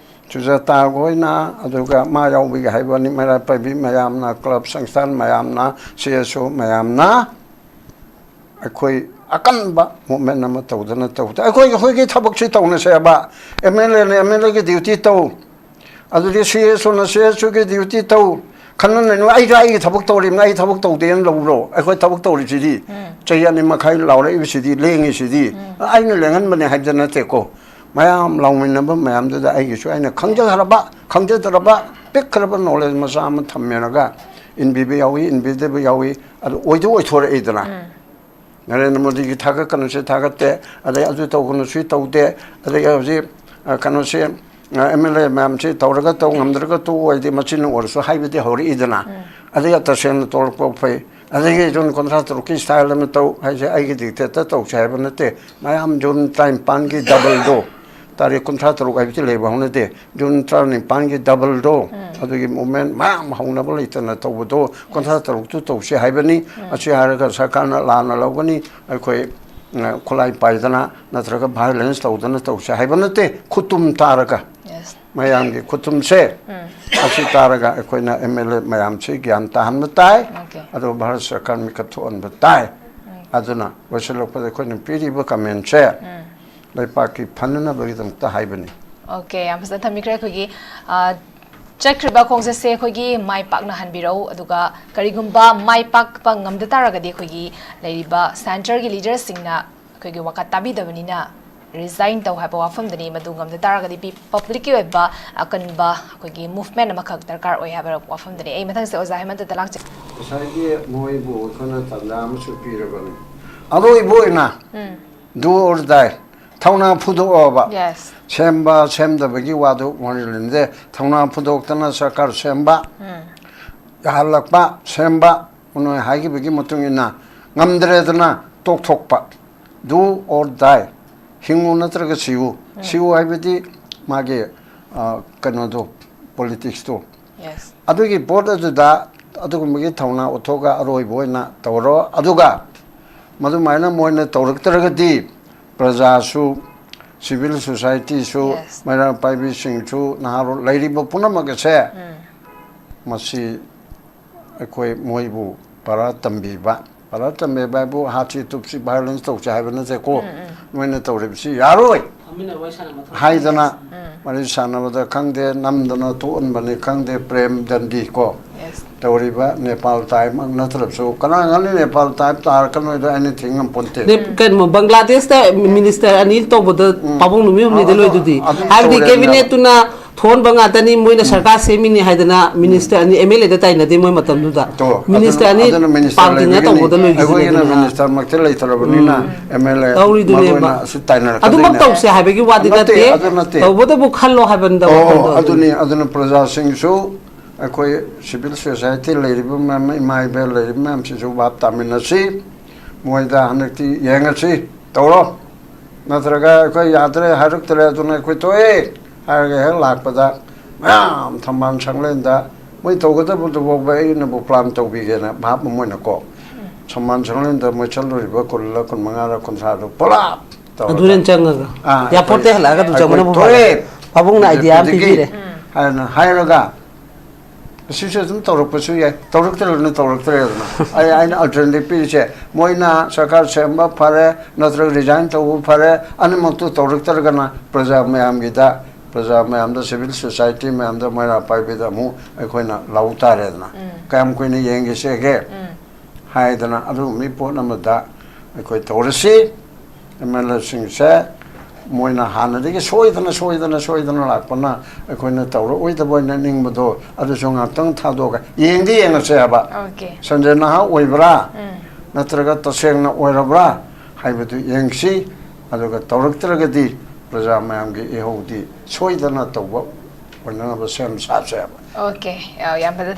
ꯁꯨꯖꯥꯇꯥ ꯍꯣꯏꯅ, ꯑꯗꯨꯒ ꯃꯥ ꯌꯥꯎꯕꯒꯤ ꯍꯥꯏꯕꯅꯤ, ꯃꯩꯔꯥ ꯄꯥꯏꯕꯤ ꯃꯌꯥꯝꯅ, ꯀ꯭ꯂꯕ ꯁꯪꯁꯊꯥꯟ ꯃꯌꯥꯝꯅ, ꯁꯤ ꯑꯦꯁ ꯑꯣ ꯃꯌꯥꯝꯅ ꯑꯩꯈꯣꯏ ꯑꯀꯟꯕ ꯃꯨꯞꯃꯦꯟ ꯑꯃ ꯇꯧꯗꯅ ꯇꯧꯗ꯫ ꯑꯩꯈꯣꯏ, ꯑꯩꯈꯣꯏꯒꯤ ꯊꯕꯛꯁꯤ ꯇꯧꯅꯁꯦꯕ꯫ ꯑꯦꯝ ꯑꯦꯜ ꯑꯦꯅ ꯑꯦꯝ ꯑꯦꯜ ꯑꯦꯒꯤ ꯗ꯭ꯌꯨꯇꯤ ꯇꯧ, ꯑꯗꯨꯗꯤ ꯁꯤ ꯑꯦꯁ ꯑꯣꯅ ꯁꯤ ꯑꯦꯁ ꯑꯣꯒꯤ ꯗ꯭ꯌꯨꯇꯤ ꯇꯧ꯫ ꯈꯟꯅ ꯅꯩꯅ, "ꯑꯩꯁꯨ ꯑꯩꯒꯤ ꯊꯕꯛ ꯇꯧꯔꯤꯕꯅꯤ, ꯑꯩ ꯊꯕꯛ ꯇꯧꯗꯦꯅ ꯂꯧꯕ꯭ꯔꯣ?" ꯑꯩꯈꯣꯏ ꯊꯕꯛ ꯇꯧꯔꯤꯁꯤꯗꯤ ꯆꯍꯤ ꯑꯅꯤ ꯃꯈꯥꯏ ꯂꯥꯎꯔꯛꯏꯕꯁꯤꯗꯤ, ꯂꯦꯡꯉꯤꯁꯤꯗꯤ ꯑꯩꯅ ꯂꯦꯡꯍꯟꯕꯅꯦ ꯍꯥꯏꯕꯗ ꯅꯠꯇꯦꯀꯣ꯫ ꯃꯌꯥꯝ ꯂꯥꯎꯃꯤꯟꯅꯕ ꯃꯌꯥꯝꯗꯨꯗ ꯑꯩꯒꯤꯁꯨ ꯑꯩꯅ ꯈꯪꯖꯈ꯭ꯔꯕ, ꯈꯪꯖꯗ꯭ꯔꯕ ꯄꯤꯛꯈ꯭ꯔꯕ ꯅꯣꯂꯦꯖ ꯃꯆꯥ ꯑꯃ ꯊꯝꯃꯦꯔꯒ ꯏꯟꯕꯤꯕ ꯌꯥꯎꯏ, ꯏꯟꯕꯤꯗꯕ ꯌꯥꯎꯏ, ꯑꯗꯨ ꯑꯣꯏꯗꯤ ꯑꯣꯏꯊꯣꯔꯛꯏꯗꯅ꯫ ꯅꯔꯦꯟꯗ꯭ꯔ ꯃꯣꯗꯤꯒꯤ ꯊꯥꯒꯠꯀꯅꯨꯁꯦ ꯊꯥꯒꯠꯇꯦ, ꯑꯗꯩ ꯑꯗꯨ ꯇꯧꯒꯅꯨꯁꯤ ꯇꯧꯗꯦ, ꯑꯗꯩ ꯍꯧꯖꯤꯛ, ꯑ, ꯀꯩꯅꯣꯁꯦ, ꯑꯦꯝ ꯑꯦꯜ ꯑꯦ ꯃꯌꯥꯝꯁꯤ ꯇꯧꯔꯒ ꯇꯧ, ꯉꯝꯗ꯭ꯔꯒ ꯇꯣꯛꯎ ꯍꯥꯏꯗꯤ ꯃꯆꯤꯟꯅ ꯑꯣꯏꯔꯁꯨ ꯍꯥꯏꯕꯗꯤ ꯍꯧꯔꯛꯏꯗꯅ꯫ ꯑꯗꯩ ꯇꯁꯦꯡꯅ ꯇꯧꯔꯛꯄ ꯐꯩ꯫ ꯑꯗꯒꯤ ꯖꯨꯟ ꯀꯨꯟꯊ꯭ꯔꯥ ꯇꯔꯨꯛꯀꯤ ꯁ꯭ꯇꯥꯏꯜ ꯑꯃ ꯇꯧ ꯍꯥꯏꯁꯦ ꯑꯩꯒꯤ ꯗꯤꯛꯇꯦꯠꯇ ꯇꯧꯁꯦ ꯍꯥꯏꯕ ꯅꯠꯇꯦ꯫ ꯃꯌꯥꯝ ꯖꯨꯟ ꯇꯔꯥꯅꯤꯄꯥꯟꯒꯤ ꯗꯕꯜꯗꯣ, ꯇꯥꯔꯤꯛ ꯀꯨꯟꯊ꯭ꯔꯥ ꯇꯔꯨꯛ ꯍꯥꯏꯕꯁꯤ ꯂꯩꯕ ꯍꯧꯅꯗꯦ꯫ ꯖꯨꯟ ꯇꯔꯥꯅꯤꯄꯥꯟꯒꯤ ꯗꯕꯜꯗꯣ, ꯑꯗꯨꯒꯤ ꯃꯨꯞꯃꯦꯟ ꯃꯌꯥꯝ ꯍꯧꯅꯕ ꯂꯩꯇꯅ ꯇꯧꯕꯗꯣ, ꯀꯨꯟꯊ꯭ꯔꯥ ꯇꯔꯨꯛꯇꯨ ꯇꯧꯁꯦ ꯍꯥꯏꯕꯅꯤ꯫ ꯑꯁꯤ ꯍꯥꯏꯔꯒ ꯁꯔꯀꯥꯔꯅ ꯂꯥꯟꯅ ꯂꯧꯒꯅꯤ, ꯑꯩꯈꯣꯏ, ꯑ, ꯈꯨꯠꯂꯥꯏ ꯄꯥꯏꯗꯅ ꯅꯠꯇ꯭ꯔꯒ ꯚꯥꯏꯑꯣꯂꯦꯟꯁ ꯇꯧꯗꯅ ꯇꯧꯁꯦ ꯍꯥꯏꯕ ꯅꯠꯇꯦ꯫ ꯈꯨꯠꯇꯨꯝ ꯇꯥꯔꯒ, ꯃꯌꯥꯝꯒꯤ ꯈꯨꯠꯇꯨꯝꯁꯦ, ꯑꯁꯤ ꯇꯥꯔꯒ ꯑꯩꯈꯣꯏꯅ ꯑꯦꯝ ꯑꯦꯜ ꯑꯦ ꯃꯌꯥꯝꯁꯤ ꯒ꯭ꯌꯥꯟ ꯇꯥꯍꯟꯕ ꯇꯥꯏ꯫ ꯑꯗꯨꯒ ꯚꯥꯔꯠ ꯁꯔꯀꯥꯔ ꯃꯤꯀꯞ ꯊꯣꯛꯍꯟꯕ ꯇꯥꯏ꯫ ꯑꯗꯨꯅ ꯂꯣꯏꯁꯤꯜꯂꯛꯄꯗ ꯑꯩꯈꯣꯏꯅ ꯄꯤꯔꯤꯕ ꯀꯃꯦꯟꯁꯦ ꯂꯩꯄꯥꯛꯀꯤ ꯐꯅꯅꯕꯒꯤꯗꯃꯛꯇ ꯍꯥꯏꯕꯅꯤ꯫ ꯑꯣꯀꯦ, ꯌꯥꯝ ꯐꯖꯅ ꯊꯝꯕꯤꯈ꯭ꯔꯦ꯫ ꯑꯩꯈꯣꯏꯒꯤ ꯑ, ꯆꯠꯈ꯭ꯔꯤꯕ ꯈꯣꯡꯆꯠꯁꯦ ꯑꯩꯈꯣꯏꯒꯤ ꯃꯥꯏ ꯄꯥꯛꯅ ꯍꯟꯕꯤꯔꯛꯎ, ꯑꯗꯨꯒ ꯀꯔꯤꯒꯨꯝꯕ ꯃꯥꯏ ꯄꯥꯛꯄ ꯉꯝꯗ ꯇꯥꯔꯒꯗꯤ ꯑꯩꯈꯣꯏꯒꯤ ꯂꯩꯔꯤꯕ ꯁꯦꯟꯇꯔꯒꯤ ꯂꯤꯗꯔꯁꯤꯡꯅ ꯑꯩꯈꯣꯏꯒꯤ ꯋꯥꯀꯠ ꯇꯥꯕꯤꯗꯕꯅꯤꯅ ꯔꯤꯖꯥꯏꯟ ꯇꯧ ꯍꯥꯏꯕ ꯋꯥꯐꯝꯗꯨꯅꯤ꯫ ꯃꯗꯨ ꯉꯝꯗ ꯇꯥꯔꯒꯗꯤ ꯄꯤ- ꯄꯕ꯭ꯂꯤꯛꯀꯤ ꯑꯣꯏꯕ ꯑꯀꯟꯕ ꯑꯩꯈꯣꯏꯒꯤ ꯃꯨꯚꯃꯦꯟ ꯑꯃꯈꯛ ꯗꯔꯀꯥꯔ ꯑꯣꯏ ꯍꯥꯏꯕ ꯋꯥꯐꯝꯗꯨꯅꯤ꯫ ꯑꯩ ꯃꯊꯪꯁꯦ ꯑꯣꯖꯥ ꯍꯦꯃꯟꯇꯗ ꯂꯥꯛꯆꯒꯦ꯫ ꯉꯁꯥꯏꯒꯤ ꯃꯣꯏꯕꯨ ꯑꯩꯈꯣꯏꯅ ꯇꯥꯟꯖꯥ ꯑꯃꯁꯨ ꯄꯤꯔꯕꯅꯤ꯫ ꯑꯔꯣꯏꯕ ꯑꯣꯏꯅ do or die, ꯊꯧꯅꯥ ꯐꯨꯗꯣꯛꯑꯣꯕ꯫ ꯌꯦꯁ꯫ ꯁꯦꯝꯕ ꯁꯦꯝꯗꯕꯒꯤ ꯋꯥꯗꯨ ꯋꯥꯔꯤꯂꯤꯟꯗꯦ꯫ ꯊꯧꯅꯥ ꯐꯨꯗꯣꯛꯇꯅ ꯁꯔꯀꯥꯔ ꯁꯦꯝꯕ, ꯌꯥꯍꯜꯂꯛꯄ, ꯁꯦꯝꯕ, ꯅꯣꯏ ꯍꯥꯏꯈꯤꯕꯒꯤ ꯃꯇꯨꯡ ꯏꯟꯅ ꯉꯝꯗ꯭ꯔꯦꯗꯅ ꯇꯣꯛꯊꯣꯛꯄ꯫ Do or die, ꯍꯤꯡꯉꯨ ꯅꯠꯇ꯭ꯔꯒ ꯁꯤꯎ꯫ ꯁꯤꯎ ꯍꯥꯏꯕꯗꯤ ꯃꯥꯒꯤ, ꯑ, ꯀꯩꯅꯣꯗꯣ, ꯄꯣꯂꯤꯇꯤꯛꯁꯇꯣ꯫ ꯌꯦꯁ꯫ ꯑꯗꯨꯒꯤ ꯄꯣꯠ ꯑꯗꯨꯗ ꯑꯗꯨꯒꯨꯝꯕꯒꯤ ꯊꯧꯅꯥ ꯎꯠꯊꯣꯛꯑꯒ ꯑꯔꯣꯏꯕ ꯑꯣꯏꯅ ꯇꯧꯔꯣ꯫ ꯑꯗꯨꯒ ꯃꯗꯨꯃꯥꯏꯅ ꯃꯣꯏꯅ ꯇꯧꯔꯛꯇ꯭ꯔꯒꯗꯤ ꯄ꯭ꯔꯖꯥꯁꯨ, ꯁꯤꯚꯤꯜ ꯁꯣꯁꯥꯏꯇꯤꯁꯨ, ꯌꯦꯁ꯫ ꯃꯩꯔꯥ ꯄꯥꯏꯕꯤꯁꯤꯡꯁꯨ, ꯅꯍꯥꯔꯣꯜ ꯂꯩꯔꯤꯕ ꯄꯨꯝꯅꯃꯛ ꯑꯁꯦ ꯃꯁꯤ ꯑꯩꯈꯣꯏ ꯃꯣꯏꯕꯨ ꯄꯔꯥ ꯇꯝꯕꯤꯕ, ꯄꯔꯥ ꯇꯝꯕꯤꯕ ꯍꯥꯏꯕꯨ ꯍꯥꯠꯁꯤ ꯇꯨꯞꯁꯤ ꯚꯥꯏꯑꯣꯂꯦꯟꯁ ꯇꯧꯁꯤ ꯍꯥꯏꯕ ꯅꯠꯇꯦꯀꯣ꯫ ꯃꯣꯏꯅ ꯇꯧꯔꯤꯕꯁꯤ ꯌꯥꯔꯣꯏ ꯍꯥꯏꯗꯅ ꯋꯥꯔꯤ ꯁꯥꯟꯅꯕꯗ ꯈꯪꯗꯦ, ꯅꯝꯗꯅ ꯊꯣꯛꯍꯟꯕꯅꯤ ꯈꯪꯗꯦ, ꯄ꯭ꯔꯦꯝ ꯗꯟꯗꯤ ꯀꯣ꯫ ꯌꯦꯁ꯫ ꯇꯧꯔꯤꯕ ꯅꯦꯄꯥꯜ ꯇꯥꯏꯝ ꯅꯠꯇ꯭ꯔꯕꯁꯨ ꯀꯅꯥ ꯉꯥꯡꯅꯤ ꯅꯦꯄꯥꯜ ꯇꯥꯏꯝ ꯇꯥꯔꯛꯀꯅꯣꯏꯗ ꯑꯩꯅ ꯊꯤꯡꯉꯝꯄꯣꯟꯇꯦ꯫ ꯅꯦ-, ꯀꯩꯅꯣ, ꯕꯪꯒ꯭ꯂꯥꯗꯦꯁꯇ ꯃꯤꯅꯤꯁꯇꯔ ꯑꯅꯤ ꯇꯧꯕꯗ ꯄꯥꯕꯨꯡ ꯅꯨꯃꯤꯠ ꯍꯨꯝꯅꯤꯗ ꯑꯗꯨ, ꯂꯣꯏꯗꯨꯗꯤ꯫ ꯑꯗꯨ ꯍꯥꯏꯕꯗꯤ ꯇꯧꯔꯦ ꯀꯦꯕꯤꯅꯦꯠꯇꯨꯅ ꯊꯣꯟꯕ ꯉꯥꯛꯇꯅꯤ, ꯃꯣꯏꯅ ꯁꯔꯀꯥꯔ ꯁꯦꯝꯃꯤꯅꯤ ꯍꯥꯏꯗꯅ ꯃꯤꯅꯤꯁꯇꯔ ꯑꯅꯤ ꯑꯦꯝ ꯑꯦꯜ ꯑꯦꯗ ꯇꯥꯏꯅꯗꯦ ꯃꯣꯏ ꯃꯇꯝꯗꯨꯗ꯫ ꯇꯣ, ꯃꯤꯅꯤꯁꯇꯔ ꯑꯗꯨꯅ, ꯑꯅꯤ ꯑꯗꯨꯅ ꯃꯤꯅꯤꯁꯇꯔ ꯄꯥꯝꯗꯤꯅ ꯂꯩꯕꯒꯤꯅꯤ꯫ ꯇꯧꯕꯗ ꯂꯣꯏꯈꯤꯗꯨꯅꯦ ꯑꯩꯈꯣꯏꯒꯤꯅ ꯑꯗꯨꯅ꯫ ꯃꯤꯅꯤꯁꯇꯔꯃꯛꯇꯤ ꯂꯩꯇ꯭ꯔꯕꯅꯤꯅ ꯑꯦꯝ ꯑꯦꯜ ꯑꯦ ꯇꯧꯔꯤꯗꯨꯅꯦꯕ꯫ ꯃꯔꯨ ꯑꯣꯏꯅ ꯑꯁꯤ ꯇꯥꯏꯅꯔꯛꯀꯗꯣꯏꯅꯦ꯫ ꯑꯗꯨꯃꯛ ꯇꯧꯁꯦ ꯍꯥꯏꯕꯒꯤ ꯋꯥꯗꯤ ꯅꯠꯇꯦ, ꯅꯠꯇꯦ꯫ ꯑꯗꯨ ꯅꯠꯇꯦ꯫ ꯇꯧꯕꯇꯕꯨ ꯈꯜꯂꯣ ꯍꯥꯏꯕꯅꯤꯗ ꯑꯣ, ꯋꯥꯈꯜꯗꯣ꯫ ꯑꯗꯨꯅꯤ, ꯑꯗꯨꯅ ꯄ꯭ꯔꯖꯥꯁꯤꯡꯁꯨ ꯑꯩꯈꯣꯏ ꯁꯤꯚꯤꯜ ꯁꯣꯁꯥꯏꯇꯤ ꯂꯩꯔꯤꯕ ꯃꯌꯥꯝ, ꯏꯃꯥ ꯏꯕꯦꯜ ꯂꯩꯔꯤꯕ ꯃꯌꯥꯝꯁꯤꯁꯨ ꯚꯥꯞ ꯇꯥꯃꯤꯟꯅꯁꯤ꯫ ꯃꯣꯏꯗ ꯍꯟꯗꯛꯇꯤ ꯌꯦꯡꯉꯁꯤ, ꯇꯧꯔꯣ꯫ ꯅꯠꯇ꯭ꯔꯒ ꯑꯩꯈꯣꯏ ꯌꯥꯗ꯭ꯔꯦ ꯍꯥꯏꯔꯛꯇ꯭ꯔꯦ, ꯑꯗꯨꯅ ꯑꯩꯈꯣꯏ ꯇꯣꯛꯑꯦ ꯍꯥꯏꯔꯒ ꯍꯦꯛ ꯂꯥꯛꯄꯗ ꯃꯌꯥꯝ ꯊꯝꯕꯥꯜ ꯁꯪꯂꯦꯟꯗ ꯃꯣꯏ ꯇꯧꯒꯗꯕꯗꯨ ꯐꯥꯎꯕ ꯑꯩꯅꯕꯨ ꯄ꯭ꯂꯥꯟ ꯇꯧꯕꯤꯒꯦꯅ ꯚꯥꯞ ꯑꯃ ꯑꯣꯏꯅꯀꯣ꯫ ꯊꯝꯕꯥꯜ ꯁꯪꯂꯦꯟꯗ ꯃꯣꯏ ꯆꯠꯂꯨꯔꯤꯕ ꯀꯨꯟꯂ ꯀꯨꯟꯃꯉꯥꯔ ꯀꯨꯟꯊ꯭ꯔꯥꯗꯣ ꯄꯨꯂꯞ ꯇꯧꯔꯒ꯫ ꯑꯗꯨꯗ ꯆꯪꯉꯒ꯫ ꯑꯥ, ꯑꯦꯌꯥꯔꯄꯣꯔꯠꯇꯩ ꯑꯩꯈꯣꯏ, ꯍꯜꯂꯛꯑꯒ ꯑꯗꯨꯝ ꯑꯩꯈꯣꯏ ꯆꯪꯕꯅꯕꯨ ꯇꯣꯛꯑꯦ꯫ ꯐꯔꯦ꯫ ꯄꯥꯕꯨꯡꯅ ꯑꯥꯏꯗꯤꯌꯥ ꯑꯃ ꯕꯤ ꯖꯦ ꯄꯤꯗꯒꯤ ꯄꯤꯕꯤꯔꯦ꯫ ꯍꯥꯏꯅ ꯍꯥꯏꯔꯒ ꯑꯁꯤꯁꯨ ꯑꯗꯨꯝ ꯇꯧꯔꯛꯄꯁꯨ ꯌꯥꯏ, ꯇꯧꯔꯛꯇ꯭ꯔꯒꯅ ꯇꯧꯔꯛꯇ꯭ꯔꯦꯗꯅ꯫ ꯑꯩ ꯑꯩꯅ ꯑꯜꯇꯔꯅꯦꯇꯤꯚ ꯄꯤꯔꯤꯁꯦ, ꯃꯣꯏꯅ ꯁꯔꯀꯥꯔ ꯁꯦꯝꯕ ꯐꯔꯦ ꯅꯠꯇ꯭ꯔꯒ ꯔꯤꯖꯥꯏꯟ ꯇꯧꯕ ꯐꯔꯦ, ꯑꯅꯤꯃꯛꯇꯨ ꯇꯧꯔꯛꯇ꯭ꯔꯒꯅ ꯄ꯭ꯔꯖꯥ ꯃꯌꯥꯝꯒꯤꯗ, ꯄ꯭ꯔꯖꯥ ꯃꯌꯥꯝꯗ, ꯁꯤꯚꯤꯜ ꯁꯣꯁꯥꯏꯇꯤ ꯃꯌꯥꯝꯗ ꯃꯩꯔꯥ ꯄꯥꯏꯕꯤꯗ ꯑꯃꯨꯛ ꯑꯩꯈꯣꯏꯅ ꯂꯧ ꯇꯥꯔꯦꯗꯅ꯫ ꯀꯌꯥꯝ ꯀꯨꯏꯅ ꯌꯦꯡꯒꯦꯁꯦꯒꯦ ꯍꯥꯏꯗꯅ ꯑꯗꯨꯒꯨꯝꯕ ꯄꯣꯠ ꯑꯃꯗ ꯑꯩꯈꯣꯏ ꯇꯧꯔꯁꯤ꯫ ꯑꯦꯝ ꯑꯦꯜ ꯑꯦꯁꯤꯡꯁꯦ ꯃꯣꯏꯅ ꯍꯥꯟꯅꯗꯒꯤ ꯁꯣꯏꯗꯅ ꯁꯣꯏꯗꯅ ꯁꯣꯏꯗꯅ ꯂꯥꯛꯄꯅ ꯑꯩꯈꯣꯏꯅ ꯇꯧꯔꯛꯑꯣꯏꯗꯕ ꯑꯣꯏꯅ ꯅꯤꯡꯕꯗꯣ ꯑꯗꯨꯁꯨ ꯉꯥꯛꯇꯪ ꯊꯥꯗꯣꯛꯑꯒ ꯌꯦꯡꯗꯤ ꯌꯦꯡꯉꯁꯦ ꯍꯥꯏꯕ꯫ ꯑꯣꯀꯦ꯫ ꯁꯟꯖꯦ ꯅꯍꯥ ꯑꯣꯏꯕ꯭ꯔꯥ ꯅꯠꯇ꯭ꯔꯒ ꯇꯁꯦꯡꯅ ꯑꯣꯏꯔꯕ꯭ꯔꯥ ꯍꯥꯏꯕꯗꯨ ꯌꯦꯡꯁꯤ꯫ ꯑꯗꯨꯒ ꯇꯧꯔꯛꯇ꯭ꯔꯒꯗꯤ ꯄ꯭ꯔꯖꯥ ꯃꯌꯥꯝꯒꯤ ꯏꯍꯧꯗꯤ ꯁꯣꯏꯗꯅ ꯇꯧꯕ ꯑꯣꯏꯅꯅꯕ ꯁꯦꯝ ꯁꯥꯁꯦ ꯍꯥꯏꯕ꯫ ꯑꯣꯀꯦ꯫ ꯑ, ꯌꯥꯝ ꯐꯖꯅ